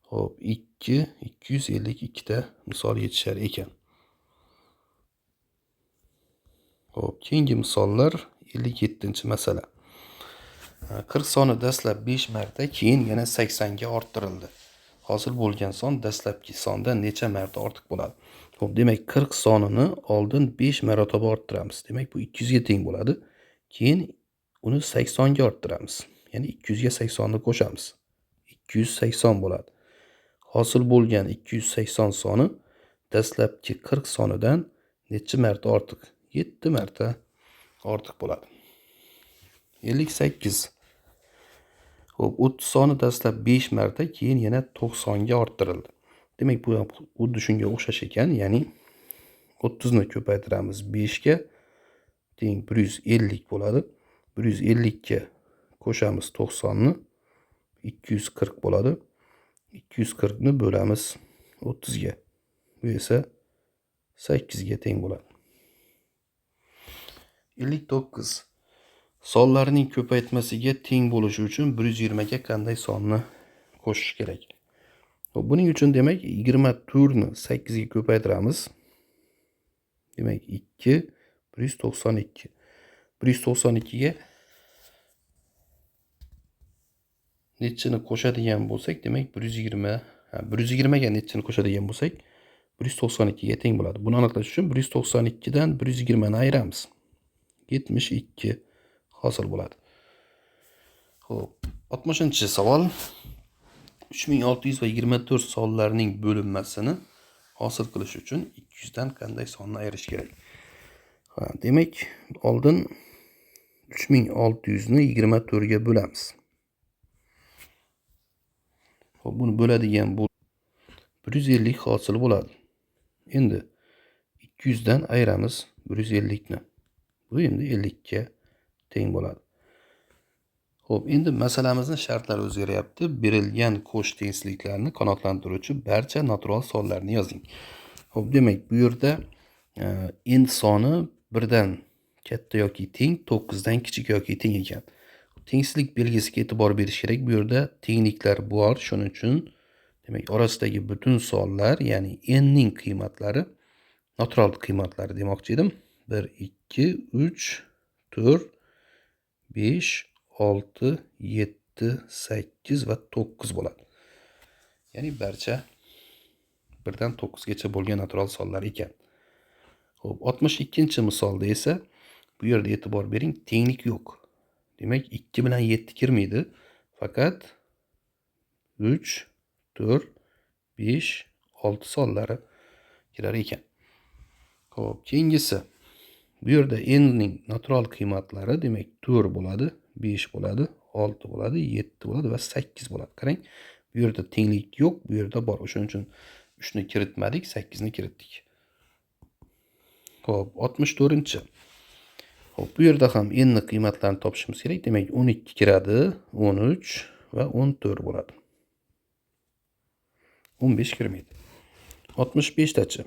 Xo'p, 2 252 ta misol yetishar ekan. Xo'p, keyingi misollar 57-masala. 40 soni dastlab 5 marta, keyin yana 80 ga orttirildi. Hosil bo'lgan son dastlabki sondan necha marta ortiq bo'ladi? Xo'p, demak 40 sonini oldin 5 marotaba orttiramiz. Demak, bu 200 ga teng bo'ladi. Keyin uni 80 ga orttiramiz. Ya'ni 200 ga 80 ni qo'shamiz. 280 bo'ladi. Hosil bo'lgan 280 soni dastlabki 40 sonidan necha marta ortiq? 7 marta ortiq bo'ladi. 58. Xo'p, 30 soni dastlab 5 marta, keyin yana 90 ga orttirildi. Demak, bu ham xuddi shunga o'xshash ekan, ya'ni 30 ni ko'paytiramiz 5 ga teng 150 bo'ladi. 150 ga qo'shamiz 90 ni, 240 bo'ladi. 240 ni bo'lamiz 30 ga. Bu esa 8 ga teng bo'ladi. 59. Sonlarning ko'paytmasiga teng bo'lishi uchun 120 ga qanday sonni qo'shish kerak? Xo'p, buning uchun demak 24 ni 8 ga ko'paytiramiz. Demak 2 192. 192 ga nechini qo'shadigan bo'lsak, demak 120, 120 ga nechini qo'shadigan bo'lsak, 192 ga teng bo'ladi. Buni aniqlash uchun 192 dan 120 ni ayiramiz. 72 hosil bo'ladi. Xo'p, 60-savol. 3600 va 24 sonlarining bo'linmasini hosil qilish uchun 200 dan qanday sonni ayirish kerak? Ha, demak, oldin 3600 ni 24 ga bo'lamiz. Xo'p, buni bo'ladigan bu 150 hosil bo'ladi. Endi 200 dan ayiramiz 150 ni. Bu endi 50 ga teng bo'ladi. Xo'p, endi masalamizning shartlari o'zgaryapti. Berilgan qo'sh tengsizliklarni qanoatlantiruvchi barcha natural sonlarni yozing. Xo'p, demak, bu yerda n soni 1 dan katta yoki teng, 9 dan kichik yoki teng ekan. Tengsizlik belgisiga e'tibor berish kerak. Bu yerda tengliklar bor, shuning uchun demak orasidagi butun sonlar, ya'ni n ning qiymatlari natural qiymatlari demoqchi edim. 1, 2, 3, 4, 5, 6, 7, 8 va 9 bo'ladi. Ya'ni barcha 1 dan 9 gacha bo'lgan natural sonlar ekan. Xo'p, 62-misolda esa bu yerda e'tibor bering, tenglik yo'q. Demak, 2 bilan 7 kirmaydi. Faqat 3, 4, 5, 6 sonlari kirar ekan. Xo'p, keyingisi bu yerda n ning natural qiymatlari demak 4 bo'ladi, 5 bo'ladi, 6 bo'ladi, 7 bo'ladi va 8 bo'ladi. Qarang, bu yerda tenglik yo'q, bu yerda bor. O'shuning uchun 3 ni kiritmadik, 8 ni kiritdik. Xo'p, 64-chi. Xo'p, bu yerda ham n ning qiymatlarini topishimiz kerak. Demak, 12 kiradi, 13 va 14 bo'ladi. 15 kirmaydi. 65tachi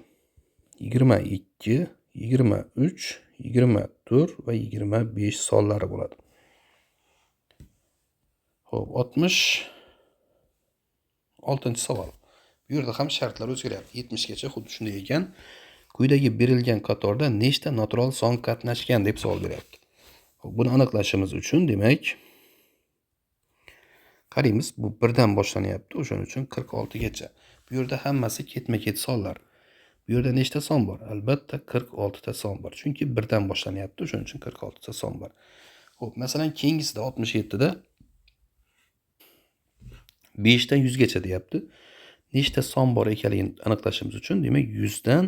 22, 23, 24 va 25 sonlari bo'ladi. Xo'p, 66-savol. Bu yerda ham shartlar o'zgaryapti. 70 gacha xuddi shunday ekan. Quyidagi berilgan qatorda nechta natural son qatnashgan deb savol beryapti. Xo'p, buni aniqlashimiz uchun demak qaraymiz, bu 1 dan boshlanyapti, o'shaning uchun 46 gacha. Bu yerda hammasi ketma-ket sonlar. Bu yerda nechta son bor? Albatta 46 ta son bor. Chunki 1 dan boshlanyapti, o'shaning uchun 46 ta son bor. Xo'p, masalan, keyingisida 67 da 5 dan 100 gacha deyapti. Nechta son bor ekanligini aniqlashimiz uchun demak 100 dan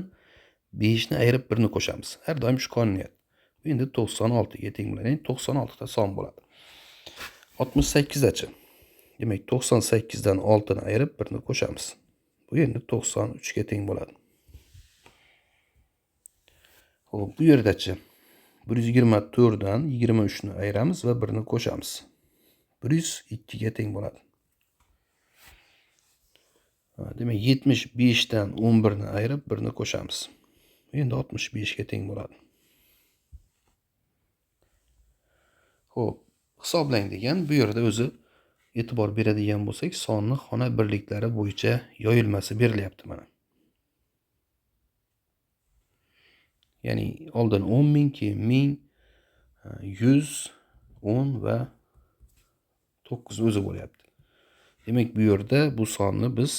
5 ni ayirib 1 ni qo'shamiz. Har doim shu qonuniyat. Bu endi 96 ga teng bo'ladi. Ya'ni 96 ta son bo'ladi. 68dachi. Demak 98 dan 6 ni ayirib 1 ni qo'shamiz. Bu endi 93 ga teng bo'ladi. Xo'p, bu yerdachi 124 dan 23 ni ayiramiz va 1 ni qo'shamiz. 102 ga teng bo'ladi. Demak 75 dan 11 ni ayirib 1 ni qo'shamiz. Endi 65 ga teng bo'ladi. Xo'p, hisoblang degan bu yerda o'zi e'tibor beradigan bo'lsak, sonni xona birliklari bo'yicha yoyilmasi berilyapti mana. Ya'ni oldin 10 000, keyin 1000, 100, 10 va 9 o'zi bo'lyapti. Demak, bu yerda bu sonni biz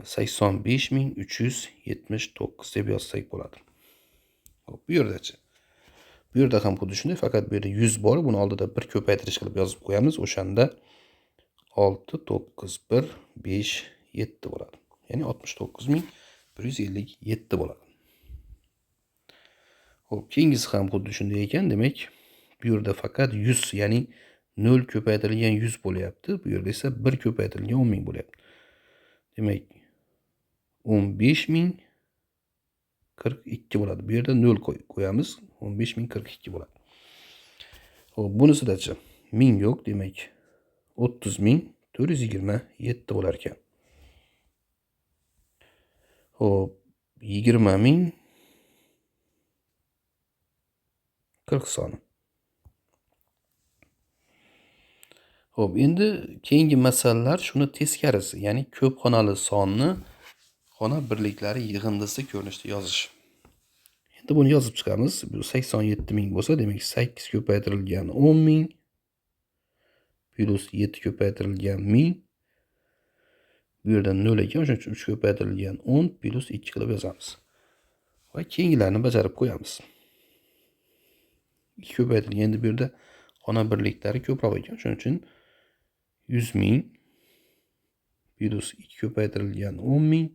85379 deb yozsak bo'ladi. Xo'p, bu yerdachi. Bu yerda ham xuddi shunday, faqat bu yerda 100 bor, buni oldida 1 ko'paytirish qilib yozib qo'yamiz. O'shanda 6 9 1 5 7 bo'ladi. Ya'ni 69157 bo'ladi. Xo'p, keyingisi ham xuddi shunday ekan. Demak, bu yerda faqat 100, ya'ni 0 ko'paytirilgan 100 bo'lyapti. Bu yerda esa 1 ko'paytirilgan 10000 bo'lyapti. Demak, 15042 bo'ladi. Bu yerda 0 qo'yamiz. 15042 bo'ladi. Xo'p, bunisidachi 1000 yo'q, demak 30427 bo'lar ekan. Xo'p, 20040 soni. Xo'p, endi keyingi masalalar shuni teskarisi, ya'ni ko'p xonali sonni xona birliklari yig'indisi ko'rinishida yozish. Endi buni yozib chiqamiz. Bu 87000 bo'lsa, demak 8 ko'paytirilgan 10000 plus 7 ko'paytirilgan 1000. Bu yerda 0 ekan, o'shuning uchun 3 ko'paytirilgan 10 plus 2 qilib yozamiz. Va keyingilarni bajarib qo'yamiz. 2 ko'paytirilgan. Endi bu yerda xona birliklari ko'proq ekan. Shuning uchun 100 ming plus 2 ko'paytirilgan 10 ming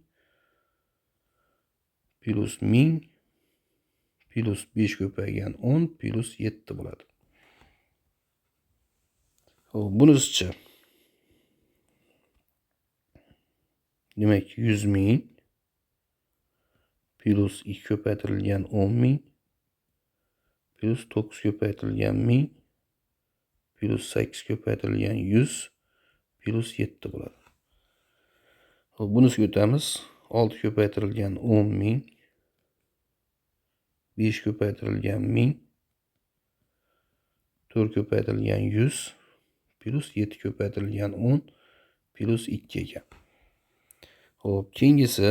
plus 1000 plus 5 ko'paygan 10 plus 7 bo'ladi. Xo'p, bunisichi? Demak, 100 ming plus 2 ko'paytirilgan 10 ming plus 9 ko'paytirilgan 1000 plus 8 ko'paytirilgan 100 plus 7 bo'ladi. Xo'p, bunisiga o'tamiz. 6 ko'paytirilgan 10 ming 5 ko'paytirilgan 1000 4 ko'paytirilgan 100 plus 7 ko'paytirilgan 10 plus 2 ekan. Xo'p, keyingisi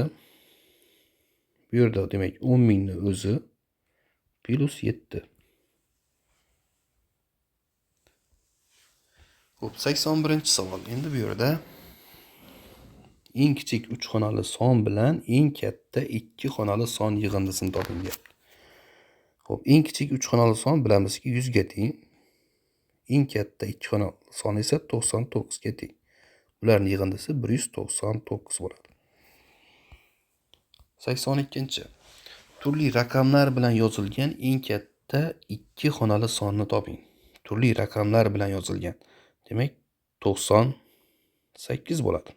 bu yerda demak 10 mingni o'zi plus 7. Xo'p, 81-savol. Endi bu yerda eng kichik 3 xonali son bilan eng katta 2 xonali son yig'indisini toping deyapti. Xo'p, eng kichik 3 xonali son bilamizki 100 ga teng. Eng katta 2 xonali son esa 99 ga teng. Ularning yig'indisi 199 bo'ladi. 82. Turli raqamlar bilan yozilgan eng katta 2 xonali sonni toping. Turli raqamlar bilan yozilgan. Demak, 98 bo'ladi.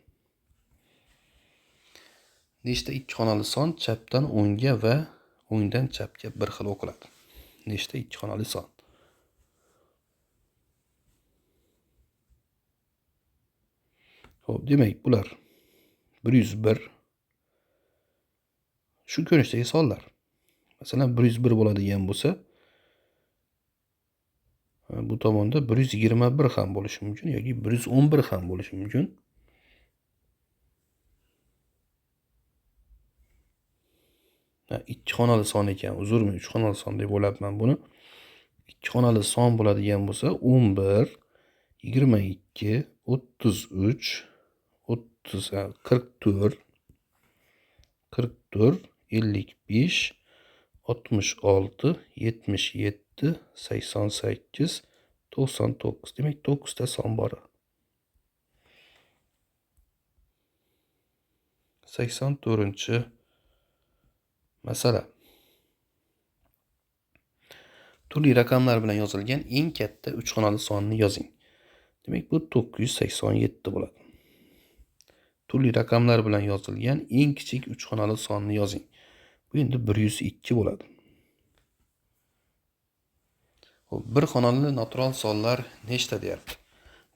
Nechta 2 xonali son chapdan o'ngga va o'ngdan chapga bir xil o'qiladi? Nechta 2 xonali son? Xo'p, demak, bular 101 shu ko'rinishdagi sonlar. Masalan, 101 bo'ladigan bo'lsa, bu tomonda 121 ham bo'lishi mumkin yoki 111 ham bo'lishi mumkin. 2 xonali son ekan, uzr, men 3 xonali son deb o'ylabman buni. 2 xonali son bo'ladigan bo'lsa, 11, 22, 33, 30, 44, 44, 55, 66, 77, 88, 99. Demak, 9 ta son bor. 84-masala. Turli raqamlar bilan yozilgan eng katta 3 xonali sonni yozing. Demak, bu 987 bo'ladi. Turli raqamlar bilan yozilgan eng kichik 3 xonali sonni yozing. Bu endi 102 bo'ladi. Xo'p, bir xonali natural sonlar nechta deyapti?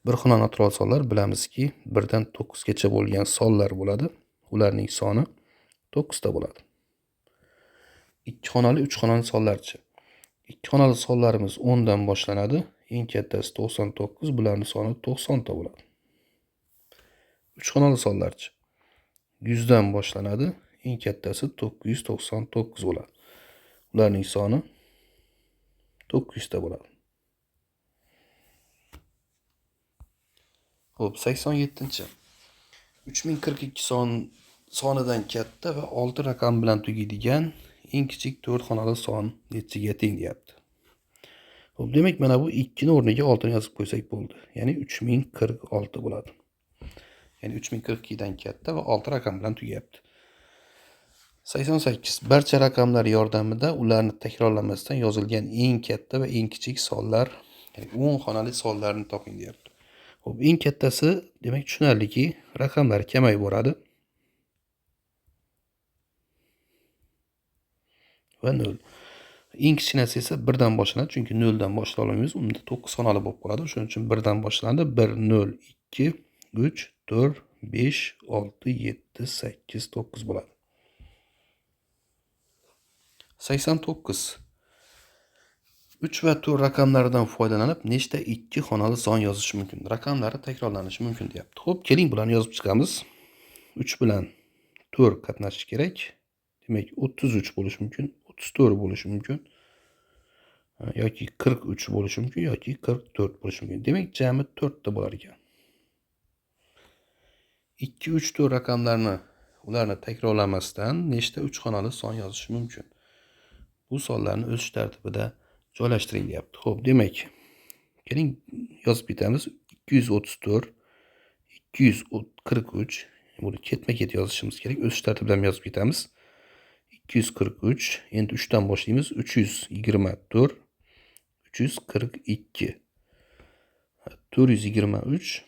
Bir xonali natural sonlar bilamizki, 1 dan 9 gacha bo'lgan sonlar bo'ladi. Ularning soni 9 ta bo'ladi. 2 xonali, 3 xonali sonlarchi? 2 xonali sonlarimiz 10 dan boshlanadi. Eng kattasi 99, bularning soni 90 ta bo'ladi. 3 xonali sonlarchi? 100 dan boshlanadi. Eng kattasi 999 bo'ladi. Ularning soni 900 ta bo'ladi. Xo'p, 87. 3042 sonidan katta va 6 raqam bilan tugaydigan eng kichik 4 xonali son nechiga teng deyapti. Xo'p, demak, mana bu 2 ni o'rniga 6 ni yozib qo'ysak bo'ldi. Ya'ni 3046 bo'ladi. Ya'ni 3042 dan katta va 6 raqam bilan tugayapti. 88. Barcha raqamlar yordamida ularni takrorlamasdan yozilgan eng katta va eng kichik sonlar, ya'ni 10 xonali sonlarni toping deyapti. Xo'p, eng kattasi, demak, tushunarliki, raqamlar kamayib boradi. Va 0. Eng kichkinasi esa 1 dan boshlanadi, chunki 0 dan boshlay olmaymiz, unda 9 xonali bo'lib qoladi. Shuning uchun 1 dan boshlanadi. 1, 0, 2, 3, 4, 5, 6, 7, 8, 9 bo'ladi. 89. 3 va 4 raqamlaridan foydalanib nechta 2 xonali son yozish mumkin? Raqamlari takrorlanishi mumkin deyapti. Xo'p, keling bularni yozib chiqamiz. 3 bilan 4 qatnashishi kerak. Demak, 33 bo'lishi mumkin, 34 bo'lishi mumkin yoki 43 bo'lishi mumkin yoki 44 bo'lishi mumkin. Demak, jami 4 ta bo'lar ekan. 2, 3, 4 raqamlarini ularni takrorlamasdan nechta 3 xonali son yozish mumkin? Bu sonlarni o'sish tartibida Joylashtiring deyapti. Xo'p, demak, keling yozib ketamiz. 234, 243. Buni ketma-ket yozishimiz kerak. O'sish tartibi bilan yozib ketamiz. 243. Endi 3 dan boshlaymiz. 324, 342, 423,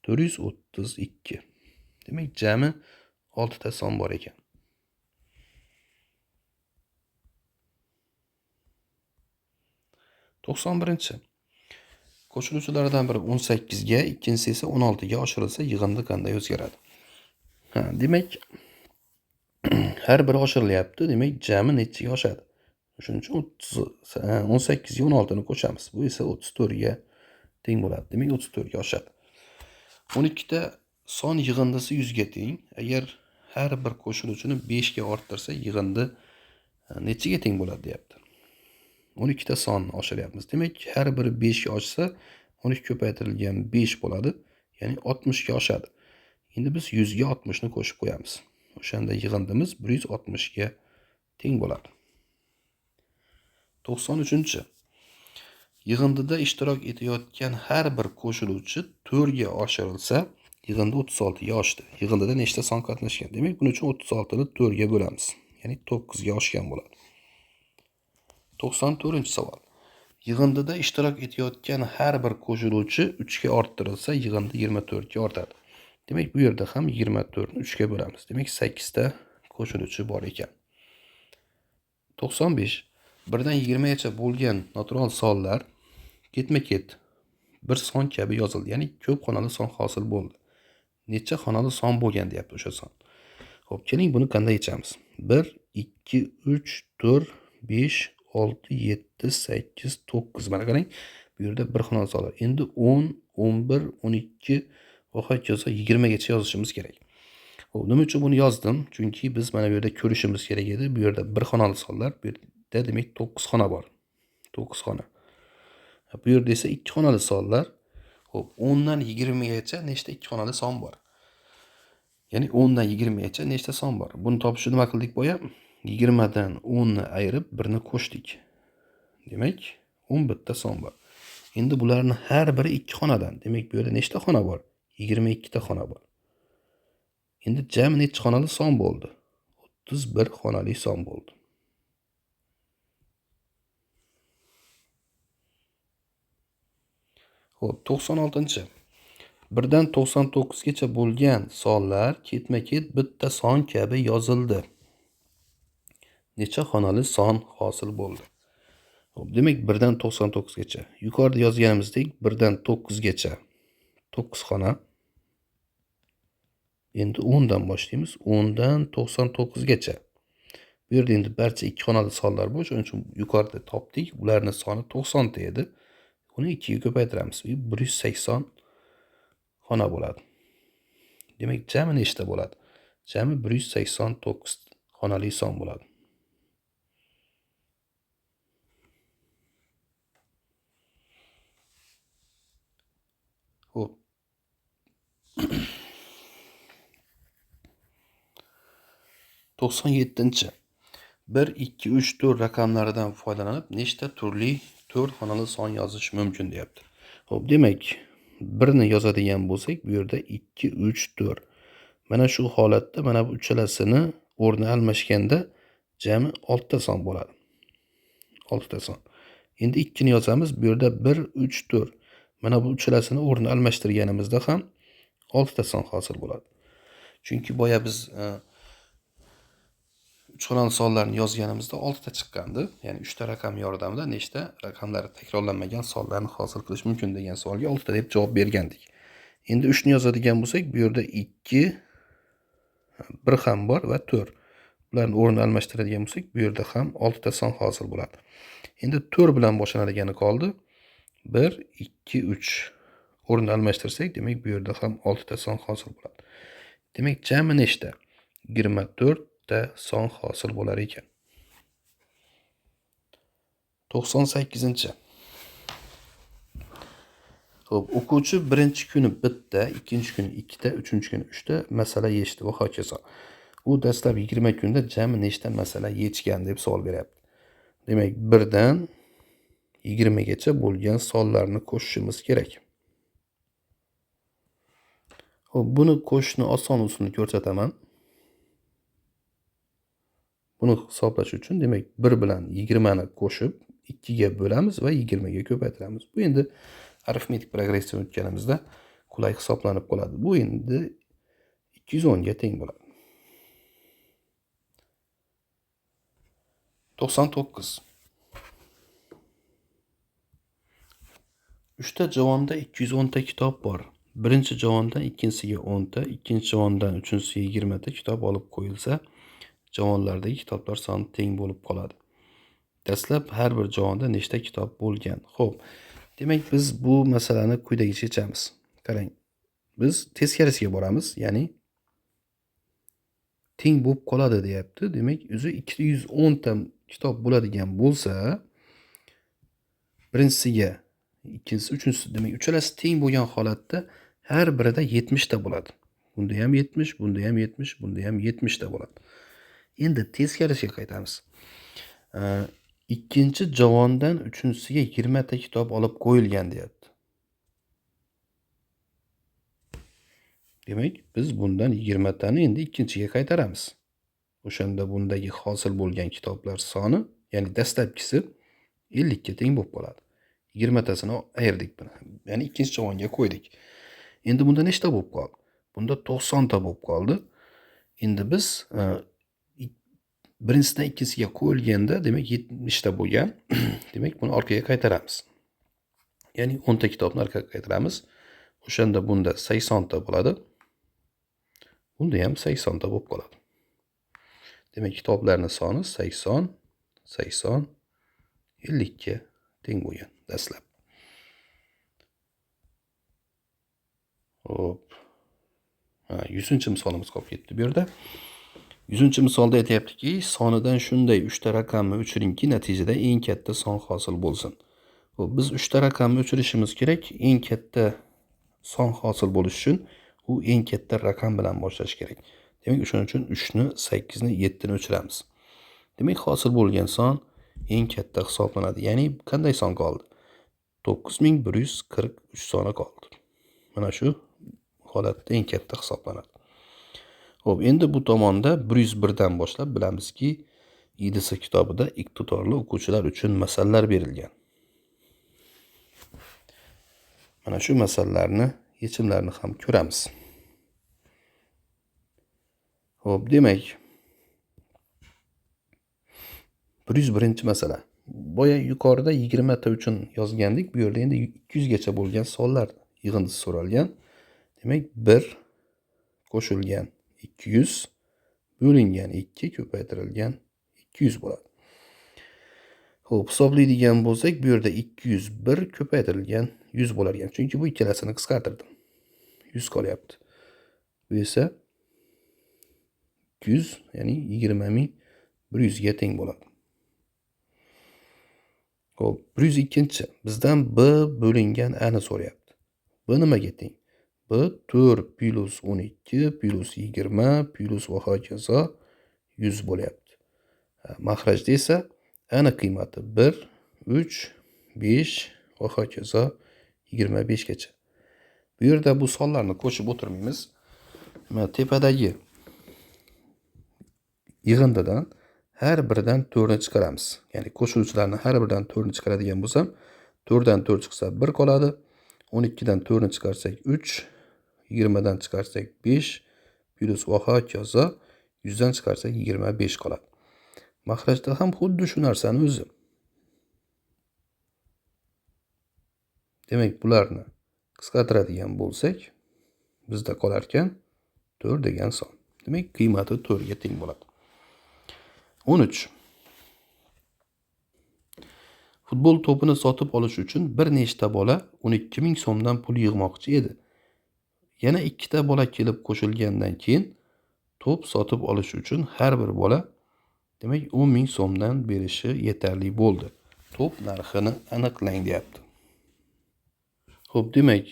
432. Demak, jami 6 ta son bor ekan. 91. Qo'shiluvchilardan biri 18 ga, ikkinchisi esa 16 ga oshirilsa, yig'indi qanday o'zgaradi? Ha, demak, har biri oshirilyapti. Demak, jami nechiga oshadi? Shuning uchun 18 ga 16 ni qo'shamiz. Bu esa 34 ga teng bo'ladi. Demak, 34 ga oshadi. 12 ta son yig'indisi 100 ga teng. Agar har bir qo'shiluvchini 5 ga orttirsa, yig'indi nechiga teng bo'ladi deyapti. 12 ta sonni oshiryapmiz. Demak, har biri 5 ga oshsa, 12 ko'paytirilgan 5 bo'ladi. Ya'ni 60 ga oshadi. Endi biz 100 ga 60 ni qo'shib qo'yamiz. O'shanda yig'indimiz 160 ga teng bo'ladi. 93. Yig'indida ishtirok etayotgan har bir qo'shiluvchi 4 ga oshirilsa, yig'indi 36 ga oshdi. Yig'indida nechta son qatnashgan? Demak, buning uchun 36 ni 4 ga bo'lamiz. Ya'ni 9 ga oshgan bo'ladi. 94-savol. Yig'indida ishtirok etayotgan har bir qo'shiluvchi 3 ga orttirilsa, yig'indi 24 ga ortadi. Demak, bu yerda ham 24 ni 3 ga bo'lamiz. Demak, 8 ta qo'shiluvchi bor ekan. 95. 1dan 20 gacha bo'lgan natural sonlar ketma-ket bir son kabi yozildi. Ya'ni ko'p xonali son hosil bo'ldi. Necha xonali son bo'lgan deyapti o'sha son. Xo'p, keling buni qanday yechamiz? 1, 2, 3, 4, 5, 6, 7, 8, 9. Mana qarang, bu yerda bir xonali sonlar. Endi 10, 11, 12 va hokazo 20 gacha yozishimiz kerak. Xo'p, nima uchun buni yozdim? Chunki biz mana bu yerda ko'rishimiz kerak edi. Bu yerda bir xonali sonlar, bu yerda demak 9 xona bor. 9 xona. Bu yerda esa 2 xonali sonlar. Xo'p, 10 dan 20 gacha nechta 2 xonali son bor? Ya'ni 10 dan 20 gacha nechta son bor? Buni topish uchun nima qildik boya? 20 dan 10 ni ayirib 1 ni qo'shdik. Demak, 11 ta son bor. Endi bularning har biri 2 xonadan. Demak, bu yerda nechta xona bor? 22 ta xona bor. Endi jami necha xonali son bo'ldi? 31 xonali son bo'ldi. Xo'p, 96. 1dan 99 gacha bo'lgan sonlar ketma-ket bitta son kabi yozildi. Necha xonali son hosil bo'ldi? Xo'p, demak 1dan 99 gacha. Yuqorida yozganimizdek 1dan 9 gacha 9 xona. Endi 10 dan boshlaymiz. 10 dan 99 gacha. Bu yerda endi barcha 2 xonali sonlar bor. Shuning uchun yuqorida topdik. Ularning soni 90 ta edi. Uni 2 ga ko'paytiramiz. 180 xona bo'ladi. Demak, jami nechta bo'ladi? Jami 189 xonali son bo'ladi. Xo'p. 97. 1, 2, 3, 4 raqamlaridan foydalanib nechta turli 4 xonali son yozish mumkin deyapti. Xo'p, demak, 1 ni yozadigan bo'lsak, bu yerda 2, 3, 4. Mana shu holatda mana bu uchalasini o'rni almashganda jami 6 ta son bo'ladi. 6 ta son. Endi 2 ni yozamiz, bu yerda 1, 3, 4. Mana bu uchalasini o'rni almashtirganimizda ham 6 ta son hosil bo'ladi. Chunki boya biz 3 xonali sonlarni yozganimizda 6 ta chiqqandi. Ya'ni 3 ta raqam yordamida nechta raqamlari takrorlanmagan sonlarni hosil qilish mumkin degan savolga 6 ta deb javob bergandik. Endi 3 ni yozadigan bo'lsak, bu yerda 2, 1 ham bor va 4. Bularni o'rnini almashtiradigan bo'lsak, bu yerda ham 6 ta son hosil bo'ladi. Endi 4 bilan boshlanadiganı qoldi. 1, 2, 3. O'rnini almashtirsak, demak bu yerda ham 6 ta son hosil bo'ladi. Demak, jami nechta? 24 ta son hosil bo'lar ekan. 98. Xo'p, o'quvchi birinchi kuni bitta, ikkinchi kuni ikkita, uchinchi kuni uchta masala yechdi va hokazo. U dastlab 20 kunda jami nechta masala yechgan deb savol beryapti. Demak, 1dan 20 gacha bo'lgan sonlarni qo'shishimiz kerak. Xo'p, buni qo'shishni oson usulini ko'rsataman. Buni hisoblash uchun demak 1 bilan 20 ni qo'shib 2 ga bo'lamiz va 20 ga ko'paytiramiz. Bu endi arifmetik progressiyadan o'tganimizda qulay hisoblanib qoladi. Bu endi 210 ga teng bo'ladi. 99. 3 ta javonda 210 ta kitob bor. Birinchi javondan ikkinchisiga 10 ta, ikkinchi javondan uchinchisiga 20 ta kitob olib qo'yilsa, javonlardagi kitoblar soni teng bo'lib qoladi. Dastlab har bir javonda nechta kitob bo'lgan? Xo'p, demak biz bu masalani quyidagicha yechamiz. Qarang, biz teskarisiga boramiz, ya'ni teng bo'lib qoladi deyapti. Demak, o'zi 210 ta kitob bo'ladigan bo'lsa, birinchisiga, ikkinchisi, uchinchisi, demak uchalasi teng bo'lgan holatda har birida 70 ta bo'ladi. Bunda ham 70, bunda ham 70, bunda ham 70 ta bo'ladi. Endi teskarisiga qaytamiz. Ikkinchi javondan uchinchisiga 20 ta kitob olib qo'yilgan deyapti. Demak, biz bundan 20 tani endi ikkinchiga qaytaramiz. O'shanda bundagi hosil bo'lgan kitoblar soni, ya'ni dastlabkisi 50 ga teng bo'lib qoladi. 20 tasini ayirdik buni. Ya'ni ikkinchi javonga qo'ydik. Endi bunda nechta bo'lib qoldi? Bunda 90 ta bo'lib qoldi. Endi biz birinchisidan ikkinchisiga qo'yilganda, demak 70 ta bo'lgan. Demak, buni orqaga qaytaramiz. Ya'ni 10 ta kitobni orqaga qaytaramiz. O'shanda bunda 80 ta bo'ladi. Bunda ham 80 ta bo'lib qoladi. Demak, kitoblarning soni 80, 80, 50 ga teng bo'lgan dastlab. Xo'p. 100-misolimiz qolib ketdi bu yerda. 100-misolda aytayaptiki, sonidan shunday 3 ta raqamni o'chiringki, natijada eng katta son hosil bo'lsin. Xo'p, biz 3 ta raqamni o'chirishimiz kerak. Eng katta son hosil bo'lishi uchun u eng katta raqam bilan boshlash kerak. Demak, o'shaning uchun 3 ni, 8 ni, 7 ni o'chiramiz. Demak, hosil bo'lgan son eng katta hisoblanadi. Ya'ni qanday son qoldi? 9143 soni qoldi. Mana shu holatda eng katta hisoblanadi. Xo'p, endi bu tomonda 101 dan boshlab bilamizki, IDS kitobida iqtidorli o'quvchilar uchun masalalar berilgan. Mana shu masalalarni yechimlarini ham ko'ramiz. Xo'p, demak, 101-masala. Boya yuqorida 20 ta uchun yozgandik. Bu yerda endi 200 gacha bo'lgan sonlar yig'indisi so'ralgan. Demak, 1 qo'shilgan 200 bo'lingan 2 ko'paytirilgan 200 bo'ladi. Xo'p, hisoblaydigan bo'lsak, bu yerda 201 ko'paytirilgan 100 bo'lar ekan. Chunki bu ikkalasini qisqartirdim. 100 qolyapti. Bu esa 200, ya'ni 20100 ga teng bo'ladi. Xo'p, 102-chi. Bizdan B bo'lingan A ni so'rayapti. B nimaga teng? B 4 plus 12 plus 20 plus va hokazo 100 bo'lyapti. Mahrajda esa A ni qiymati 1, 3, 5 va hokazo 25 gacha. Bu yerda bu sonlarni qo'shib o'tirmaymiz. Mana tepadagi yig'indidan har biridan 4 ni chiqaramiz. Ya'ni qo'shiluvchilarni har biridan 4 ni chiqaradigan bo'lsam, 4 dan 4 chiqsa 1 qoladi. 12 dan 4 ni chiqarsak 3, 20 dan chiqarsak 5 plus va hokazo 100 dan chiqarsak 25 qoladi. Mahrajda ham xuddi shu narsani o'zi. Demak, bularni qisqartiradigan bo'lsak, bizda qolar ekan 4 degan son. Demak, qiymati 4 ga teng bo'ladi. 13. Futbol to'pini sotib olish uchun bir nechta bola 12 000 so'mdan pul yig'moqchi edi. Yana 2 ta bola kelib qo'shilgandan keyin to'p sotib olish uchun har bir bola demak 10 000 so'mdan berishi yetarli bo'ldi. To'p narxini aniqlang deyapti. Xo'p, demak,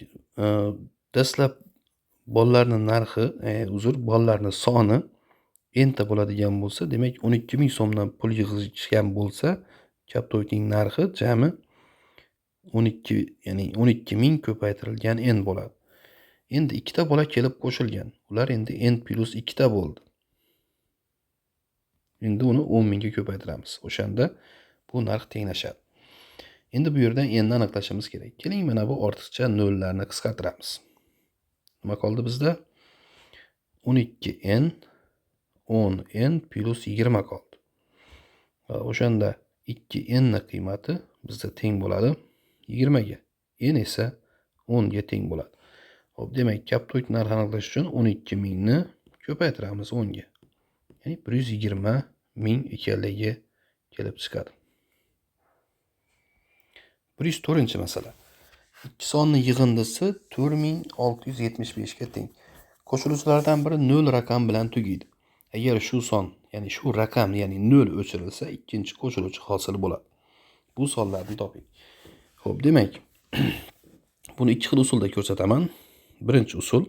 dastlab bolalarning narxi, uzr, bolalarning soni enta bo'ladigan bo'lsa, demak 12 000 so'mdan pul yig'ishgan bo'lsa, kaptoyning narxi jami 12, ya'ni 12 000 ko'paytirilgan n bo'ladi. Endi ikkita bola kelib qo'shilgan. Ular endi n plus 2 ta bo'ldi. Endi uni 10 000 ga ko'paytiramiz. O'shanda bu narx tenglashadi. Endi bu yerdan n ni aniqlashimiz kerak. Keling, mana bu ortiqcha nollarni qisqartiramiz. Nima qoldi bizda? 12n 10n plus 20 qoldi. Va o'shanda 2n ni qiymati bizda teng bo'ladi 20 ga. N esa 10 ga teng bo'ladi. Xo'p, demak, koptok narxini aniqlash uchun 12 000 ni ko'paytiramiz 10 ga. Ya'ni 120 000 ekanligi kelib chiqadi. 104-masala. Ikki sonning yig'indisi 4675 ga teng. Qo'shiluvchilardan biri 0 raqam bilan tugaydi. Agar shu son, ya'ni shu raqam, ya'ni 0 o'chirilsa, ikkinchi qo'shiluvchi hosil bo'ladi. Bu sonlarni toping. Xo'p, demak, buni ikki xil usulda ko'rsataman. Birinchi usul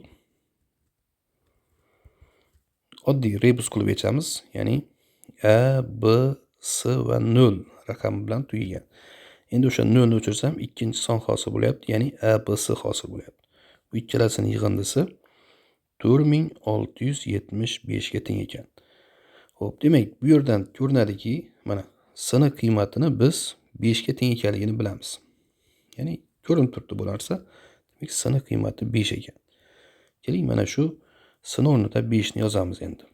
oddiy rebus qilib yechamiz, ya'ni A, B, S va 0 raqami bilan tugagan. Endi o'sha 0 ni o'chirsam, ikkinchi son hosil bo'lyapti, ya'ni A, B, S hosil bo'lyapti. Bu ikkalasining yig'indisi 4675 ga teng ekan. Xo'p, demak, bu yerdan ko'rinadiki, mana S ni qiymatini biz 5 ga teng ekanligini bilamiz. Ya'ni ko'rinib turibdi bu narsa. Demak, S ni qiymati 5 ekan. Keling, mana shu S ni o'rnida 5 ni yozamiz endi.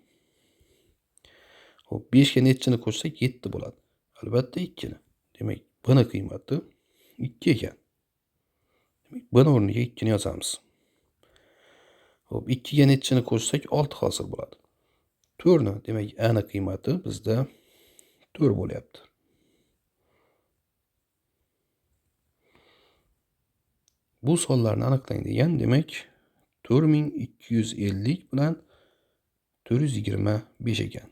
Xo'p, 5 ga nechini qo'shsak 7 bo'ladi. Albatta 2 ni. Demak, B ni qiymati 2 ekan. Demak, B ni o'rniga 2 ni yozamiz. Xo'p, 2 ga nechini qo'shsak 6 hosil bo'ladi. 4 ni, demak, A ni qiymati bizda 4 bo'lyapti. Bu sonlarni aniqlang degan, demak, 4250 bilan 425 ekan.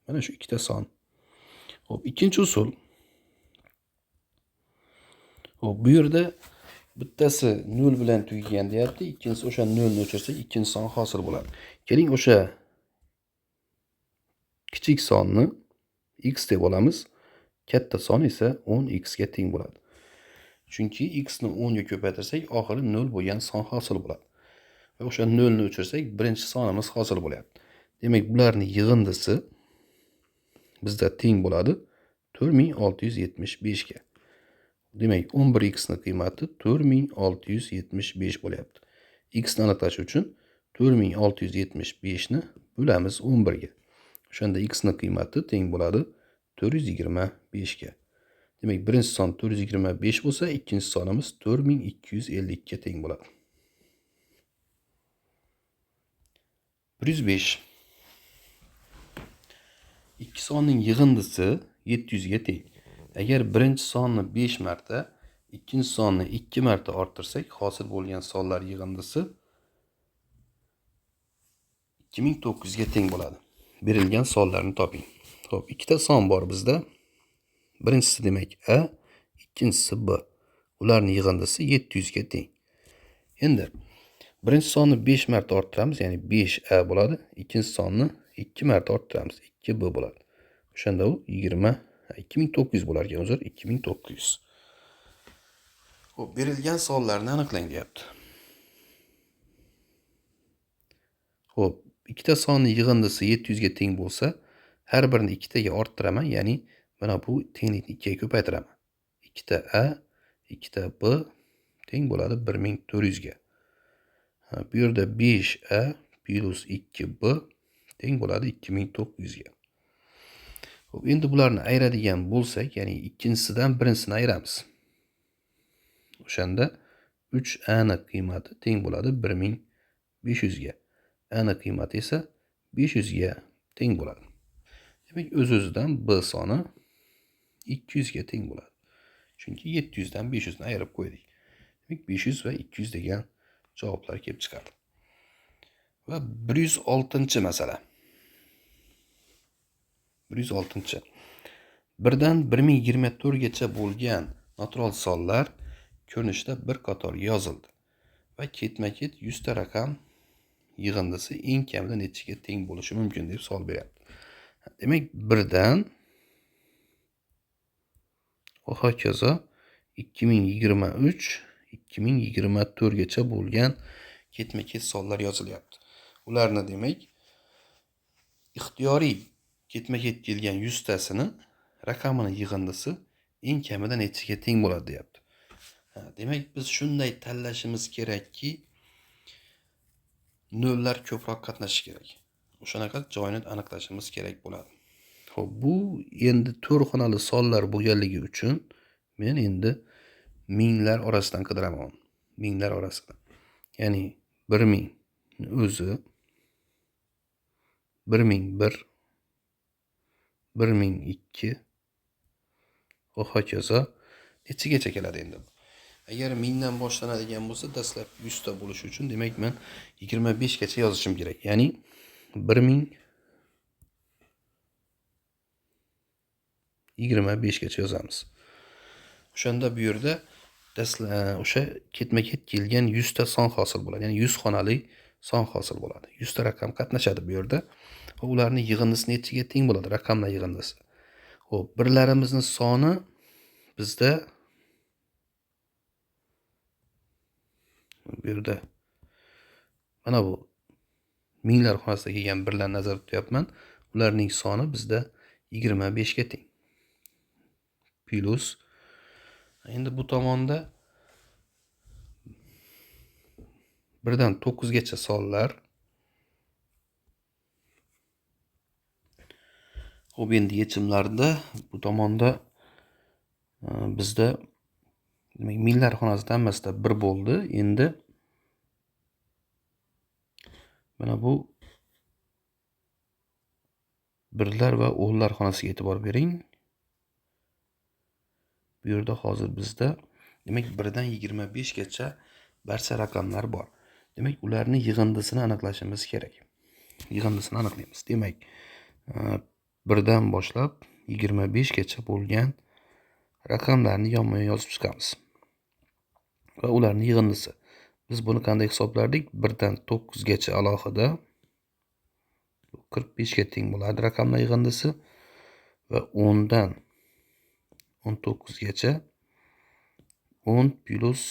Mana shu ikkita son. Xo'p, ikkinchi usul. Xo'p, bu yerda bittasi 0 bilan tugagan deyapti, ikkinchisi o'sha 0 ni o'chirsak, ikkinchi son hosil bo'ladi. Keling, o'sha kichik sonni x deb olamiz. Katta son esa 10x ga teng bo'ladi. Chunki x ni 10 ga ko'paytirsak, oxiri 0 bo'lgan son hosil bo'ladi. Va o'sha 0 ni o'chirsak, birinchi sonimiz hosil bo'lyapti. Demak, bularning yig'indisi bizda teng bo'ladi 4675 ga. Demak, 11x ni qiymati 4675 bo'lyapti. X ni aniqlash uchun 4675 ni bo'lamiz 11 ga. O'shanda x ni qiymati teng bo'ladi 425 ga. Demak, birinchi son 425 bo'lsa, ikkinchi sonimiz 4252 ga teng bo'ladi. 105. Ikki sonning yig'indisi 700 ga teng. Agar birinchi sonni 5 marta, ikkinchi sonni 2 marta orttirsak, hosil bo'lgan sonlar yig'indisi 2900 ga teng bo'ladi. Berilgan sonlarni toping. Xo'p, ikkita son bor bizda. Birinchisi demak A, ikkinchisi B. Ularning yig'indisi 700 ga teng. Endi birinchi sonni 5 marta orttiramiz, ya'ni 5A bo'ladi. Ikkinchi sonni 2 marta orttiramiz, 2B bo'ladi. O'shanda u 2900 bo'lar ekan, uzr, 2900. Xo'p, berilgan sonlarni aniqlang deyapti. Xo'p, ikkita sonning yig'indisi 700 ga teng bo'lsa, har birini ikkitaga orttiraman, ya'ni mana bu tenglikni 2 ga ko'paytiraman. Ikkita A, ikkita B teng bo'ladi 1400 ga. Bu yerda 5A plus 2B teng bo'ladi 2900 ga. Xo'p, endi bularni ayiradigan bo'lsak, ya'ni ikkinchisidan birinchisini ayiramiz. O'shanda 3A ni qiymati teng bo'ladi 1500 ga. A ni qiymati esa 500 ga teng bo'ladi. Demak, o'z-o'zidan B soni 200 ga teng bo'ladi. Chunki 700 dan 500 ni ayirib qo'ydik. Demak, 500 va 200 degan javoblar kelib chiqadi. Va 106-masala. 106. Birdan 1024 gacha bo'lgan natural sonlar ko'rinishda bir qatorga yozildi va ketma-ket 100 ta raqam yig'indisi eng kamida nechiga teng bo'lishi mumkin deb savol beryapti. Demak, birdan va hokazo 2023, 2024 gacha bo'lgan ketma-ket sonlar yozilyapti. Ularni demak ixtiyoriy ketma-ket kelgan 100 tasini raqamini yig'indisi eng kamida nechiga teng bo'ladi deyapti. Demak, biz shunday tanlashimiz kerakki, nollar ko'proq qatnashishi kerak. O'shanaqa joyini aniqlashimiz kerak bo'ladi. Xo'p, bu endi 4 xonali sonlar bo'lganligi uchun men endi minglar orasidan qidiraman. Minglar orasidan. Ya'ni 1000 o'zi, 1001, 1002 va hokazo nechagacha keladi endi. Agar 1000 dan boshlanadigan bo'lsa, dastlab 100 ta bo'lishi uchun demak men 25 gacha yozishim kerak. Ya'ni 1025 gacha yozamiz. O'shanda bu yerda o'sha ketma-ket kelgan 100 ta son hosil bo'ladi. Ya'ni 100 xonali son hosil bo'ladi. 100 ta raqam qatnashadi bu yerda. Va ularning yig'indisi nechiga teng bo'ladi? Raqamlar yig'indisi. Xo'p, birlarimizning soni bizda bu yerda mana bu minglar xonasida kelgan birlarni nazarda tutyapman. Ularning soni bizda 25 ga teng. Plus endi bu tomonda 1 dan 9 gacha sonlar. Xo'p, endi yechimlarda bu tomonda bizda demak minglar xonasida hammasida 1 bo'ldi. Endi mana bu birlar va o'nlar xonasiga e'tibor bering. Bu yerda hozir bizda demak 1 dan 25 gacha barcha raqamlar bor. Demak, ularning yig'indisini aniqlashimiz kerak. Yig'indisini aniqlaymiz. Demak, 1 dan boshlab 25 gacha bo'lgan raqamlarni yonma-yon yozib chiqamiz. Va ularning yig'indisi. Biz buni qanday hisoblardik? 1 dan 9 gacha alohida 45 ga teng bo'ladi raqamlar yig'indisi va 10 dan 19 gacha 10 plus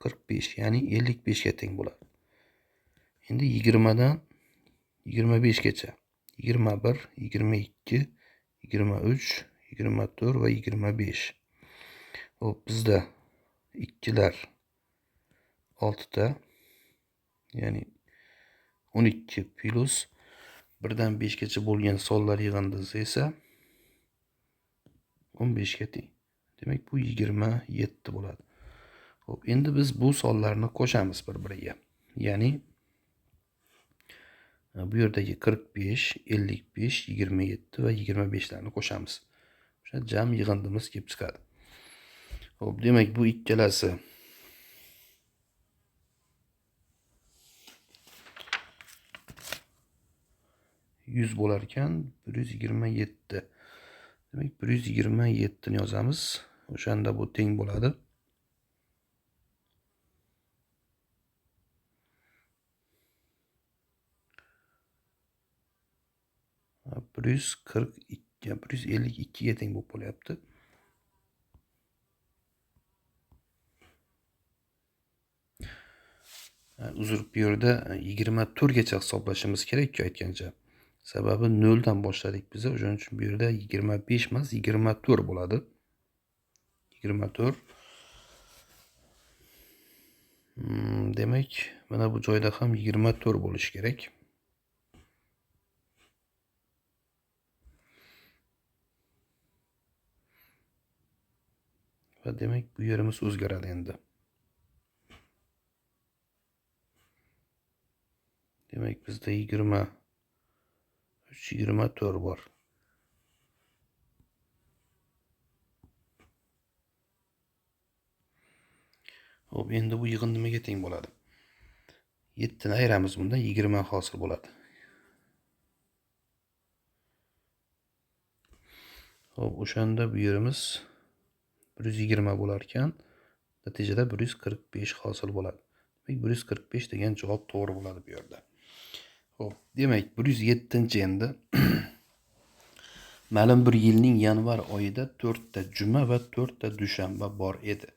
45, ya'ni 55 ga teng bo'ladi. Endi 20 dan 25 gacha 21, 22, 23, 24 va 25. Xo'p, bizda ikkilar 6 ta, ya'ni 12 plus 1 dan 5 gacha bo'lgan sonlar yig'indisi esa 15 ga teng. Demak, bu 27 bo'ladi. Xo'p, endi biz bu sonlarni qo'shamiz bir-biriga. Ya'ni bu yerdagi 45, 55, 27 va 25 larni qo'shamiz. O'sha jam yig'indimiz kelib chiqadi. Xo'p, demak, bu ikkalasi 100 bo'lar ekan, 127. Demak, 127 ni yozamiz. O'shanda bu teng bo'ladi. 142, 152 ga teng bo'lib qolyapti. Uzr, bu yerda 24 gacha hisoblashimiz kerak-ku aytgancha. Sababi 0 dan boshladik biz. O'shaning uchun bu yerda 25 emas, 24 bo'ladi. 24. Demak, mana bu joyda ham 24 bo'lishi kerak. Va demak, bu yerimiz o'zgaradi endi. Demak, bizda 23, 24 bor. Xo'p, endi bu yig'in nimaga teng bo'ladi? 7 ni ayiramiz bundan, 20 hosil bo'ladi. Xo'p, o'shanda bu yerimiz 120 bo'lar ekan. Natijada 145 hosil bo'ladi. Demak, 145 degan javob to'g'ri bo'ladi bu yerda. Xo'p, demak, 107 endi. Ma'lum bir yilning yanvar oyida 4 ta juma va 4 ta dushanba bor edi.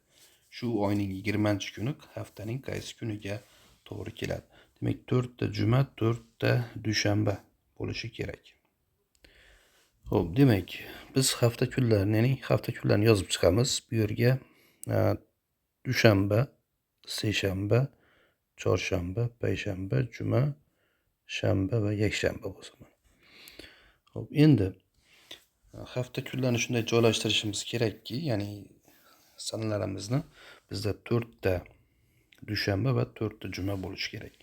Shu oyning 20-kuni haftaning qaysi kuniga to'g'ri keladi? Demak, 4 ta juma, 4 ta dushanba bo'lishi kerak. Xo'p, demak, biz hafta kunlarini, ya'ni hafta kunlarini yozib chiqamiz. Bu yerga dushanba, seshanba, chorshanba, payshanba, juma, shanba va yakshanba bo'lsin. Xo'p, endi hafta kunlarini shunday joylashtirishimiz kerakki, ya'ni sanalarimizni bizda 4 ta dushanba va 4 ta juma bo'lishi kerak.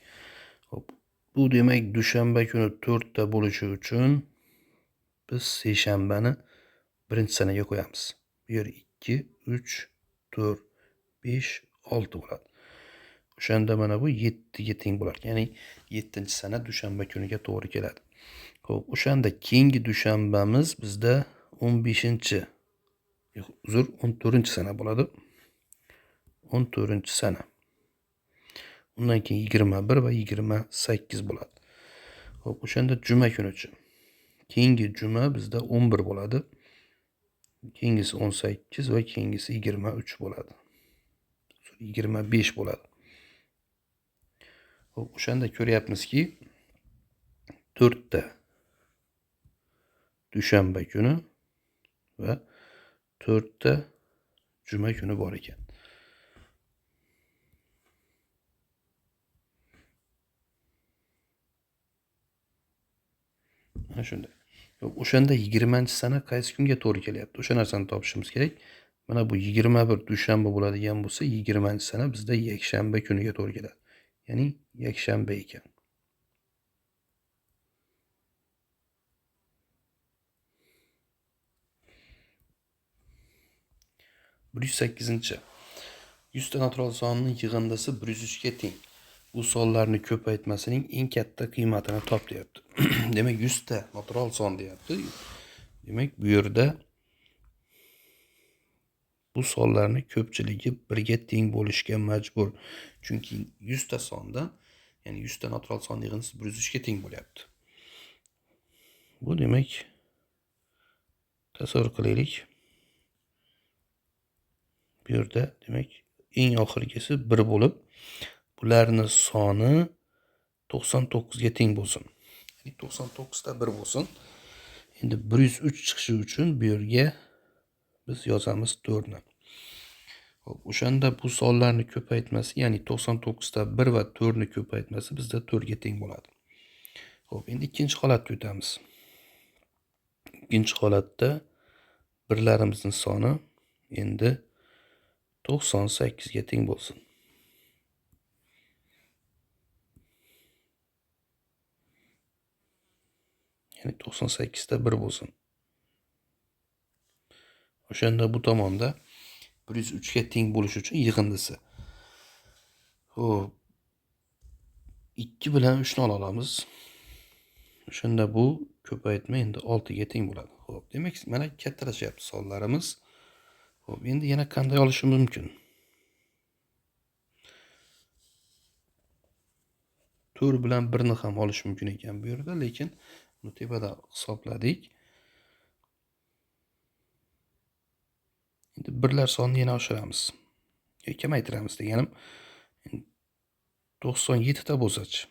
Xo'p, bu demak dushanba kuni 4 ta bo'lishi uchun biz seshanbani birinchi sanaga qo'yamiz. Bu yer 2, 3, 4, 5, 6 bo'ladi. O'shanda mana bu 7 ga teng bo'lar. Ya'ni 7-sana dushanba kuniga to'g'ri keladi. Xo'p, o'shanda keyingi dushanbamiz bizda 15-, yo'q, uzr, 14-sana bo'ladi. 14-sana. Undan keyin 21 va 28 bo'ladi. Xo'p, o'shanda juma kunichi. Keyingi juma bizda 11 bo'ladi. Keyingisi 18 va keyingisi 23 bo'ladi. 25 bo'ladi. Xo'p, o'shanda ko'ryapmizki, 4 ta dushanba kuni va 4 ta juma kuni bor ekan. Mana shunday. O'shanda 20-sana qaysi kunga to'g'ri kelyapti? O'sha narsani topishimiz kerak. Mana bu 21 dushanba bo'ladigan bo'lsa, 20-sana bizda yakshanba kuniga to'g'ri keladi. Ya'ni yakshanba ekan. Bir yuz sakkizinchi. 100 ta natural sonning yig'indisi 103 ga teng. Bu sonlarni ko'paytmasining eng katta qiymatini top deyapti. Demak, 100 ta natural son deyapti. Demak, bu yerda bu sonlarning ko'pchiligi birga teng bo'lishga majbur. Chunki 100 ta sondan, ya'ni 100 ta natural sonning yig'indisi 103 ga teng bo'lyapti. Bu demak, tasavvur qilaylik. Bu yerda demak eng oxirgisi 1 bo'lib, bularning soni 99 ga teng bo'lsin. Ya'ni 99 ta 1 bo'lsin. Endi 103 chiqishi uchun bu yerga biz yozamiz 4 ni. Xo'p, o'shanda bu sonlarni ko'paytmasi, ya'ni 99 ta 1 va 4 ni ko'paytmasi bizda 4 ga teng bo'ladi. Xo'p, endi ikkinchi holatga o'tamiz. Ikkinchi holatda birlarimizning soni endi 98 ga teng bo'lsin. Ya'ni 98 ta 1 bo'lsin. O'shanda bu tomonda 103 ga teng bo'lishi uchun yig'indisi. Xo'p, 2 bilan 3 ni ola olamiz. O'shanda bu ko'paytma endi 6 ga teng bo'ladi. Xo'p, demak, mana kattalashyapti sonlarimiz. Xo'p, endi yana qanday olishim mumkin? 4 bilan 1 ni ham olish mumkin ekan bu yerda, lekin buni tepada hisobladik. Endi birlar sonini yana oshiramiz. Yoki kamaytiramiz deganim, 97 ta bo'lsa-chi.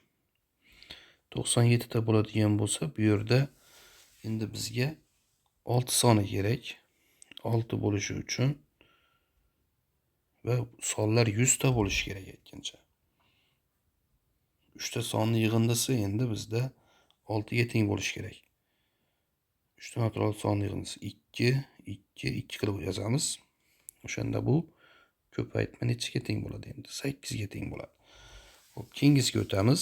97 ta bo'ladigan bo'lsa, bu yerda endi bizga 6 soni kerak. 6 bo'lishi uchun va sonlar 100 ta bo'lishi kerak aytgancha. 3 ta sonni yig'indisi endi bizda 6 ga teng bo'lishi kerak. 3 ta natural sonni yig'indisi 2, 2, 2 qilib yozamiz. O'shanda bu ko'paytma nechaga teng bo'ladi endi? 8 ga teng bo'ladi. Xo'p, keyingisiga o'tamiz.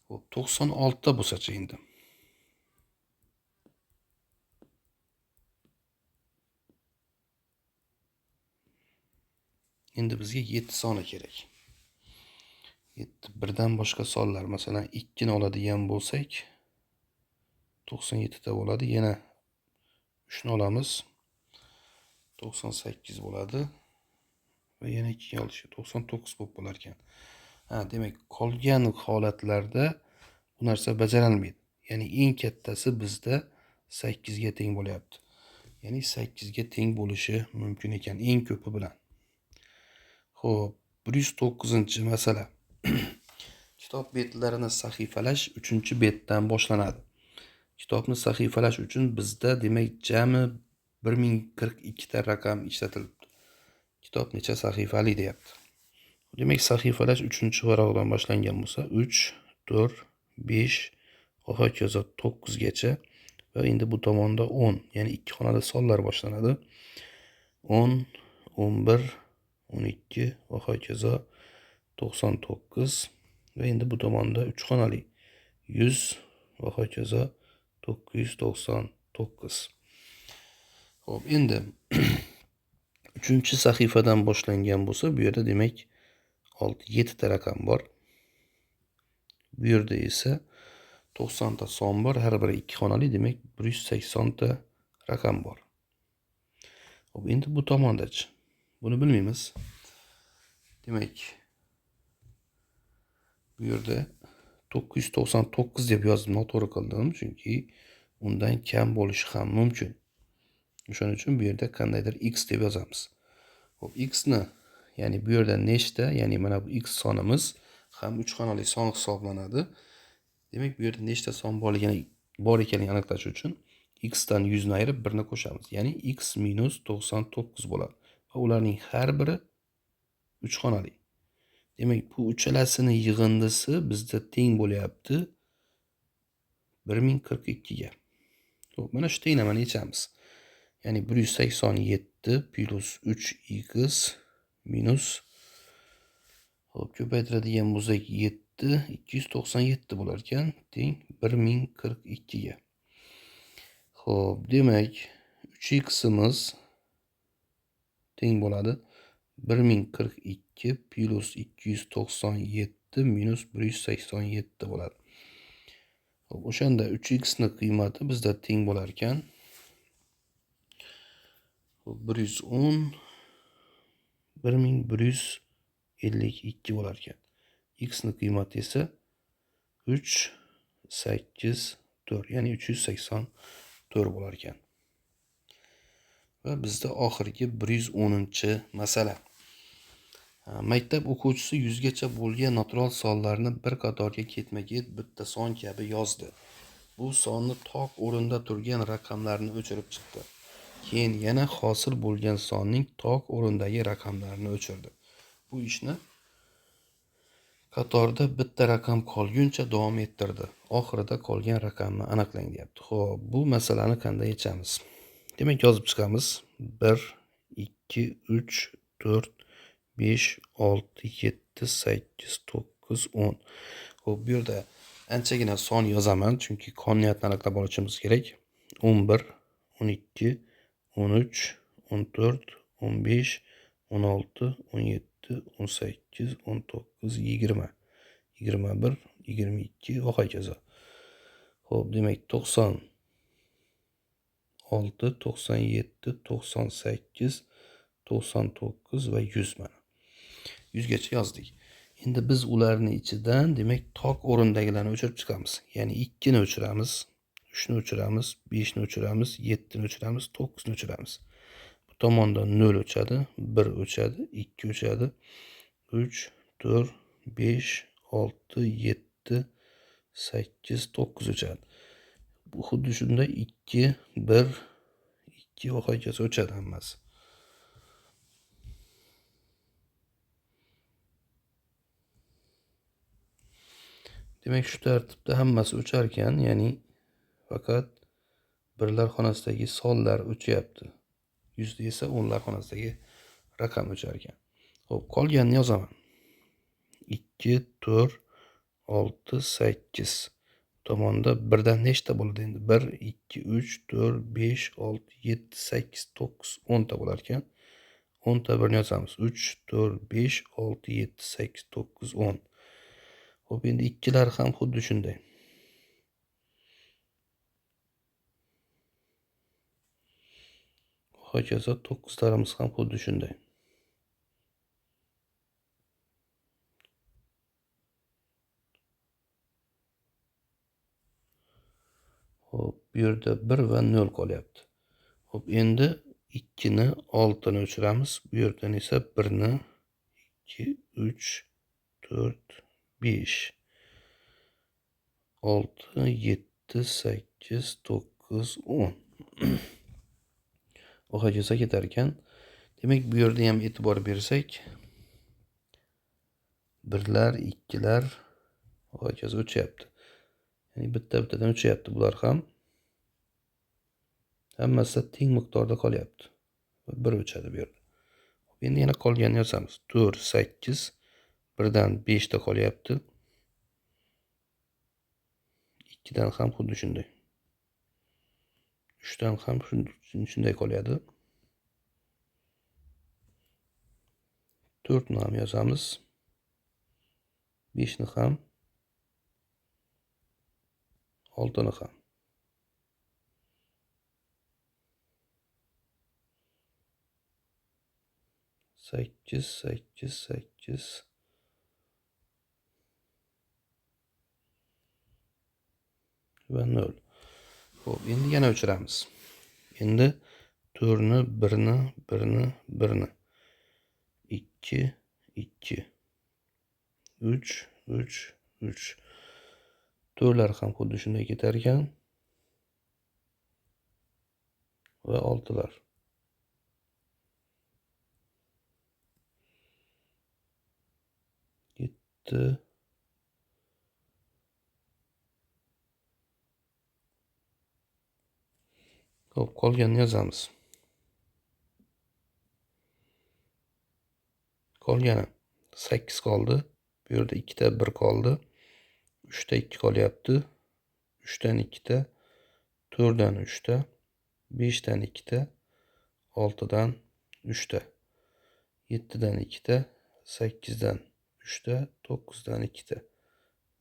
Xo'p, 96 ta bo'lsa-chi endi. Endi bizga 7 soni kerak. 7 birdan boshqa sonlar, masalan, 2 ni oladigan bo'lsak, 97 ta bo'ladi. Yana 3 ni olamiz. 98 bo'ladi. Va yana 2 ni olish 99 bo'lib qolar ekan. Ha, demak, qolgan holatlarda bu narsa bajarilmaydi. Ya'ni eng kattasi bizda 8 ga teng bo'lyapti. Ya'ni 8 ga teng bo'lishi mumkin ekan eng ko'pi bilan. Xo'p, 109-masala. Kitob betlarini sahifalash 3-betdan boshlanadi. Kitobni sahifalash uchun bizda demak jami 1042 ta raqam ishlatilibdi. Kitob necha sahifali deyapti. Demak, sahifalash 3-varaqdan boshlangan bo'lsa, 3, 4, 5 va hokazo 9 gacha va endi bu tomonda 10, ya'ni ikki xonali sonlar boshlanadi. 10, 11, 12 va hokazo 99 va endi bu tomonda 3 xonali 100 va hokazo 999. Xo'p, endi 3-sahifadan boshlangan bo'lsa, bu yerda demak 6-7 ta raqam bor. Bu yerda esa 90 ta son bor, har biri 2 xonali, demak 180 ta raqam bor. Xo'p, endi bu tomondachi? Buni bilmaymiz. Demak, bu yerda 999 deb yozib noto'g'ri qildim, chunki undan kam bo'lishi ham mumkin. O'shaning uchun bu yerda qandaydir x deb yozamiz. Xo'p, x ni, ya'ni bu yerda nechta, ya'ni mana bu x sonimiz ham 3 xonali son hisoblanadi. Demak, bu yerda nechta son bor ekanligini aniqlash uchun x dan 100 ni ayirib 1 ni qo'shamiz. Ya'ni x minus 99 bo'ladi. Va ularning har biri 3 xonali. Demak, bu uchalasini yig'indisi bizda teng bo'lyapti 1042 ga. Xo'p, mana shu tenglamani yechamiz. Ya'ni 187 plus 3x minus, xo'p, ko'paytiradigan bo'lsak 7, 297 bo'lar ekan, teng 1042 ga. Xo'p, demak 3x'imiz teng bo'ladi 1042 plus 297 minus 187 bo'ladi. Xo'p, o'shanda 3x ni qiymati bizda teng bo'lar ekan. Xo'p, 110 1152 bo'lar ekan. X ni qiymati esa 3 8 4, ya'ni 384 bo'lar ekan. Va bizda oxirgi 110-masala. Maktab o'quvchisi 100 gacha bo'lgan natural sonlarni bir qatorga ketma-ket bitta son kabi yozdi. Bu sonni toq o'rinda turgan raqamlarni o'chirib chiqdi. Keyin yana hosil bo'lgan sonning toq o'rindagi raqamlarini o'chirdi. Bu ishni qatorda bitta raqam qolguncha davom ettirdi. Oxirida qolgan raqamni aniqlang deyapti. Xo'p, bu masalani qanday yechamiz? Demak, yozib chiqamiz. 1 2 3 4 5 6 7 8 9 10. Xo'p, bu yerda anchagina son yozaman, chunki qonuniyatni aniqlab olishimiz kerak. 11 12 13 14 15 16 17 18 19 20 21 22 va hokazo. Xo'p, demak 96 97 98 99 va 100 mana. 100 gacha yozdik. Endi biz ularning ichidan demak toq o'rindagilarni o'chirib chiqamiz. Ya'ni 2 ni o'chiramiz, 3 ni o'chiramiz, 5 ni o'chiramiz, 7 ni o'chiramiz, 9 ni o'chiramiz. Bu tomonda 0 o'chadi, 1 o'chadi, 2 o'chadi, 3, 4, 5, 6, 7, 8, 9 o'chadi. Bu xuddi shunday 2, 1, 2 va hokazo o'chadi hammasi. Demak, shu tartibda hammasi o'char ekan, ya'ni faqat birlar xonasidagi sonlar o'chyapti. 100 esa o'nlar xonasidagi raqam o'char ekan. Xo'p, qolganini yozaman. 2 4 6 8. Tomonda birdan nechta bo'ladi endi? 1 2 3 4 5 6 7 8 9 10 ta bo'lar ekan. 10 ta birni yozamiz. 3 4 5 6 7 8 9 10. Xo'p, endi ikkilar ham xuddi shunday. Hokazo 9larimiz ham xuddi shunday. Xo'p, bu yerda 1 va 0 qolyapti. Xo'p, endi 2 ni 6 ni o'chiramiz. Bu yerdan esa 1 ni 2, 3, 4, 5, 6, 7, 8, 9, 10. Va hokazo ketar ekan. Demak, bu yerda ham e'tibor bersak, birlar, ikkilar va hokazo o'chyapti. Ya'ni bitta-bittadan o'chyapti bular ham. Hammasi teng miqdorda qolyapti. Va bir o'chadi bu yerda. Endi yana qolganini yozamiz. 4, 8, birdan 5 ta qolyapti. 2dan ham xuddi shunday. 3dan ham shunday qolyapti. 4 ni ham yozamiz. 5 ni ham, 6 ni ham. 8, 8, 8. Va 0. Xo'p, endi yana o'chiramiz. Endi 4 ni, 1 ni, 1 ni, 1 ni. 2, 2. 3, 3, 3. 4lar ham xuddi shunday ketar ekan. Va 6lar. 7. Xo'p, qolganini yozamiz. Qolgani 8 qoldi. Bu yerda 2 ta 1 qoldi. 3 ta 2 qolyapti. 3 dan 2 ta, 4 dan 3 ta, 5 dan 2 ta, 6 dan 3 ta, 7 dan 2 ta, 8 dan 3 ta, 9 dan 2 ta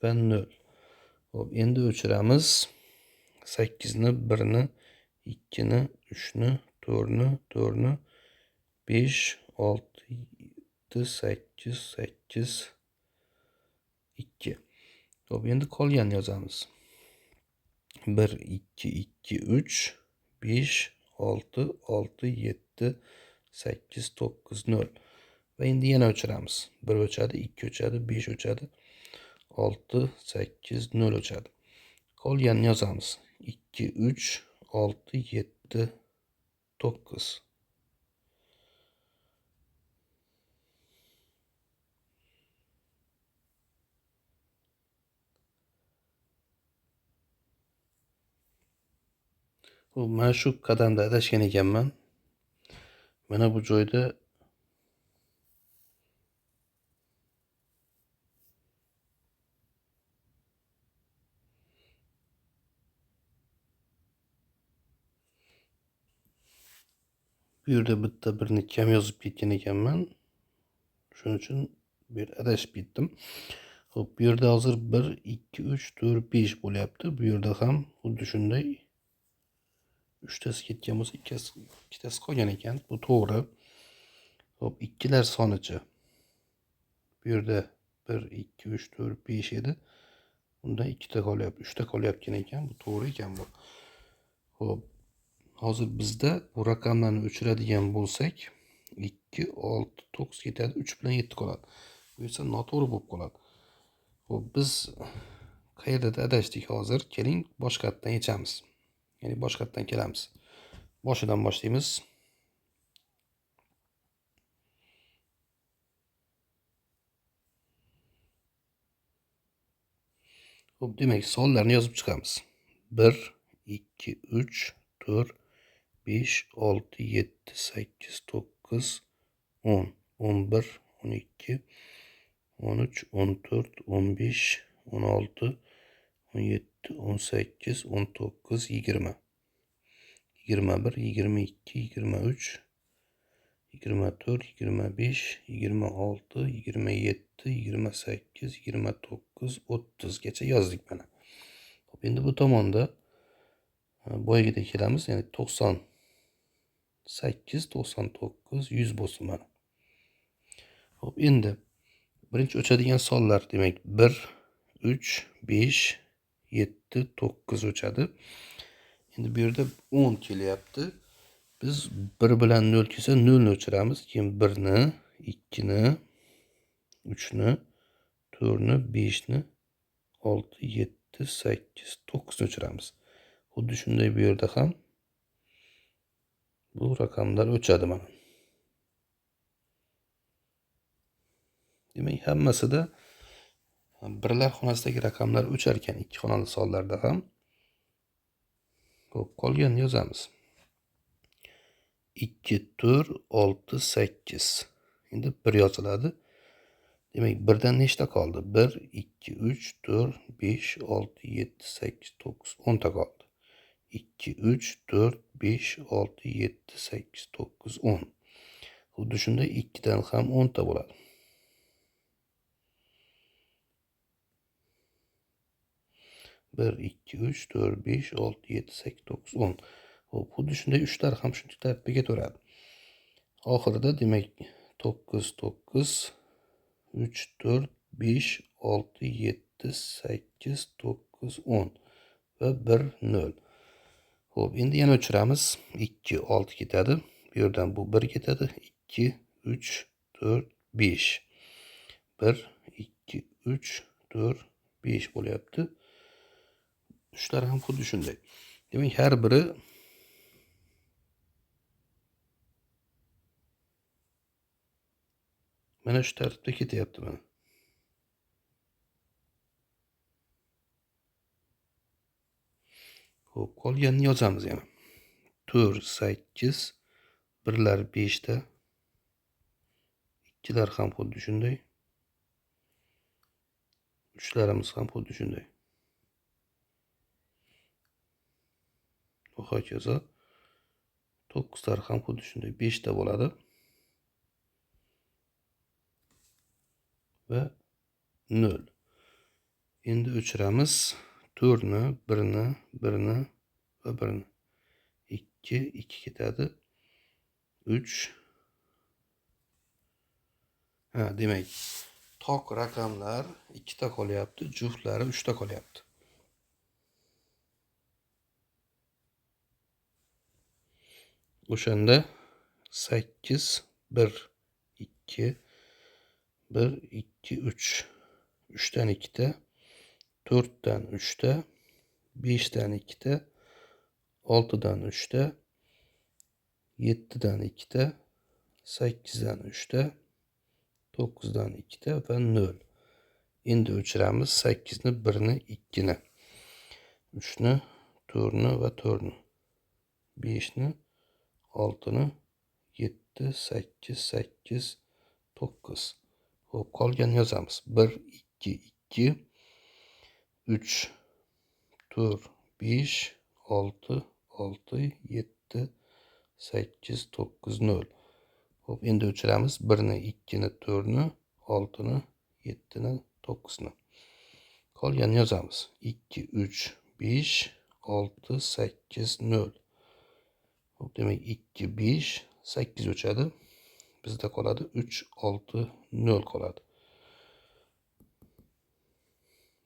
va 0. Xo'p, endi o'chiramiz. 8 ni, 1 ni, 2 ni, 3 ni, 4 ni, 4 ni, 5, 6, 7, 8, 8, 2. Xo'p, endi qolganini yozamiz. 1, 2, 2, 3, 5, 6, 6, 7, 8, 9, 0. Va endi yana o'chiramiz. 1 o'chadi, 2 o'chadi, 5 o'chadi, 6, 8, 0 o'chadi. Qolganini yozamiz. 2, 3, 6, 7, 9. Xo'p, mana shu qadamda adashgan ekanman. Mana bu joyda bu yerda bitta birni kam yozib ketgan ekanman. Shuning uchun bu yerda adashib ketdim. Xo'p, bu yerda hozir 1, 2, 3, 4, 5 bo'lyapti. Bu yerda ham xuddi shunday 3tasi ketgan bo'lsa, ikkitasi qolgan ekan. Bu to'g'ri. Xo'p, ikkilar sonichi. Bu yerda 1, 2, 3, 4, 5 edi. Undan 2 ta qolyapti, 3 ta qolyapgan ekan. Bu to'g'ri ekan bu. Xo'p, hozir bizda bu raqamlarni o'chiradigan bo'lsak, 2, 6, 9 ketadi, 3 bilan 7 qoladi. Bu esa noto'g'ri bo'lib qoladi. Xo'p, biz qayerda adashdik hozir? Keling, boshqatdan yechamiz. Ya'ni boshqatdan kelamiz. Boshidan boshlaymiz. Xo'p, demak, sonlarni yozib chiqamiz. 1, 2, 3, 4, 5, 6, 7, 8, 9, 10, 11, 12, 13, 14, 15, 16, 17, 18, 19, 20, 21, 22, 23, 24, 25, 26, 27, 28, 29, 30 gacha yozdik mana. Xo'p, endi bu tomonda boyagidek kelamiz, ya'ni 98, 99, 100 bo'lsin mana. Xo'p, endi birinchi o'chadigan sonlar, demak 1, 3, 5, 7, 9 o'chadi. Endi bu yerda 10 kelyapti. Biz 1 bilan 0 kelsa 0 ni o'chiramiz, keyin 1 ni, 2 ni, 3ni, 4ni, 5ni, 6, 7, 8, 9ni o'chiramiz. Xuddi shunday bu yerda ham bu raqamlar o'chadi mana. Demak, hammasida birlar xonasidagi raqamlar o'char ekan ikki xonali sonlarda ham. Xo'p, qolganini yozamiz. 2, 4, 6, 8. Endi 1 yoziladi. Demak, birdan nechta qoldi? 1, 2, 3, 4, 5, 6, 7, 8, 9, 10 ta qoldi. 2, 3, 4, 5, 6, 7, 8, 9, 10. Xuddi shunday 2 dan ham 10 ta bo'ladi. 1, 2, 3, 4, 5, 6, 7, 8, 9, 10. Xo'p, xuddi shunday 3lar ham shu tartibga ketaveradi. Oxirida demak 9, 9, 3, 4, 5, 6, 7, 8, 9, 10 va 1, 0. Xo'p, endi yana o'chiramiz. 2, 6 ketadi. Bu yerdan bu 1 ketadi. 2, 3, 4, 5. 1, 2, 3, 4, 5 bo'lyapti. 3lar ham xuddi shunday. Demak, har biri mana shu tartibda ketyapti mana. Xo'p, qolganini yozamiz yana. 4, 8, birlar 5 ta, 2lar ham xuddi shunday. 3larimiz ham xuddi shunday. Va hokazo. 9lar ham xuddi shunday 5 ta bo'ladi. Va 0. Endi o'chiramiz. 4ni, 1ni, 1ni va 1ni. 2, 2 ketadi. 3. Ha, demak, toq raqamlar 2 ta qolyapti, juftlari 3 ta qolyapti. O'shanda 8, 1, 2, 1, 2, 3. 3 dan 2 ta, 4 dan 3 ta, 5 dan 2 ta, 6 dan 3 ta, 7 dan 2 ta, 8 dan 3 ta, 9 dan 2 ta va 0. Endi o'chiramiz 8ni, 1ni, 2ni, 3ni, 4ni va 4ni, 5ni, 6ni, 7, 8, 8, 9. Xo'p, qolganini yozamiz. 1, 2, 2, 3, 4, 5, 6, 6, 7, 8, 9, 0. Xo'p, endi o'chiramiz. 1ni, 2ni, 4ni, 6ni, 7ni, 9ni. Qolganini yozamiz. 2, 3, 5, 6, 8, 0. Xo'p, demak 2, 5, 8 o'chadi. Bizda qoladi 3, 6, 0 qoladi.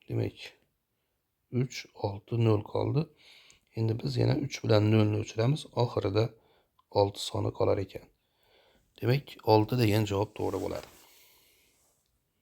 Demak 3, 6, 0 qoldi. Endi biz yana 3 bilan 0 ni o'chiramiz. Oxirida 6 soni qolar ekan. Demak, 6 degan javob to'g'ri bo'ladi.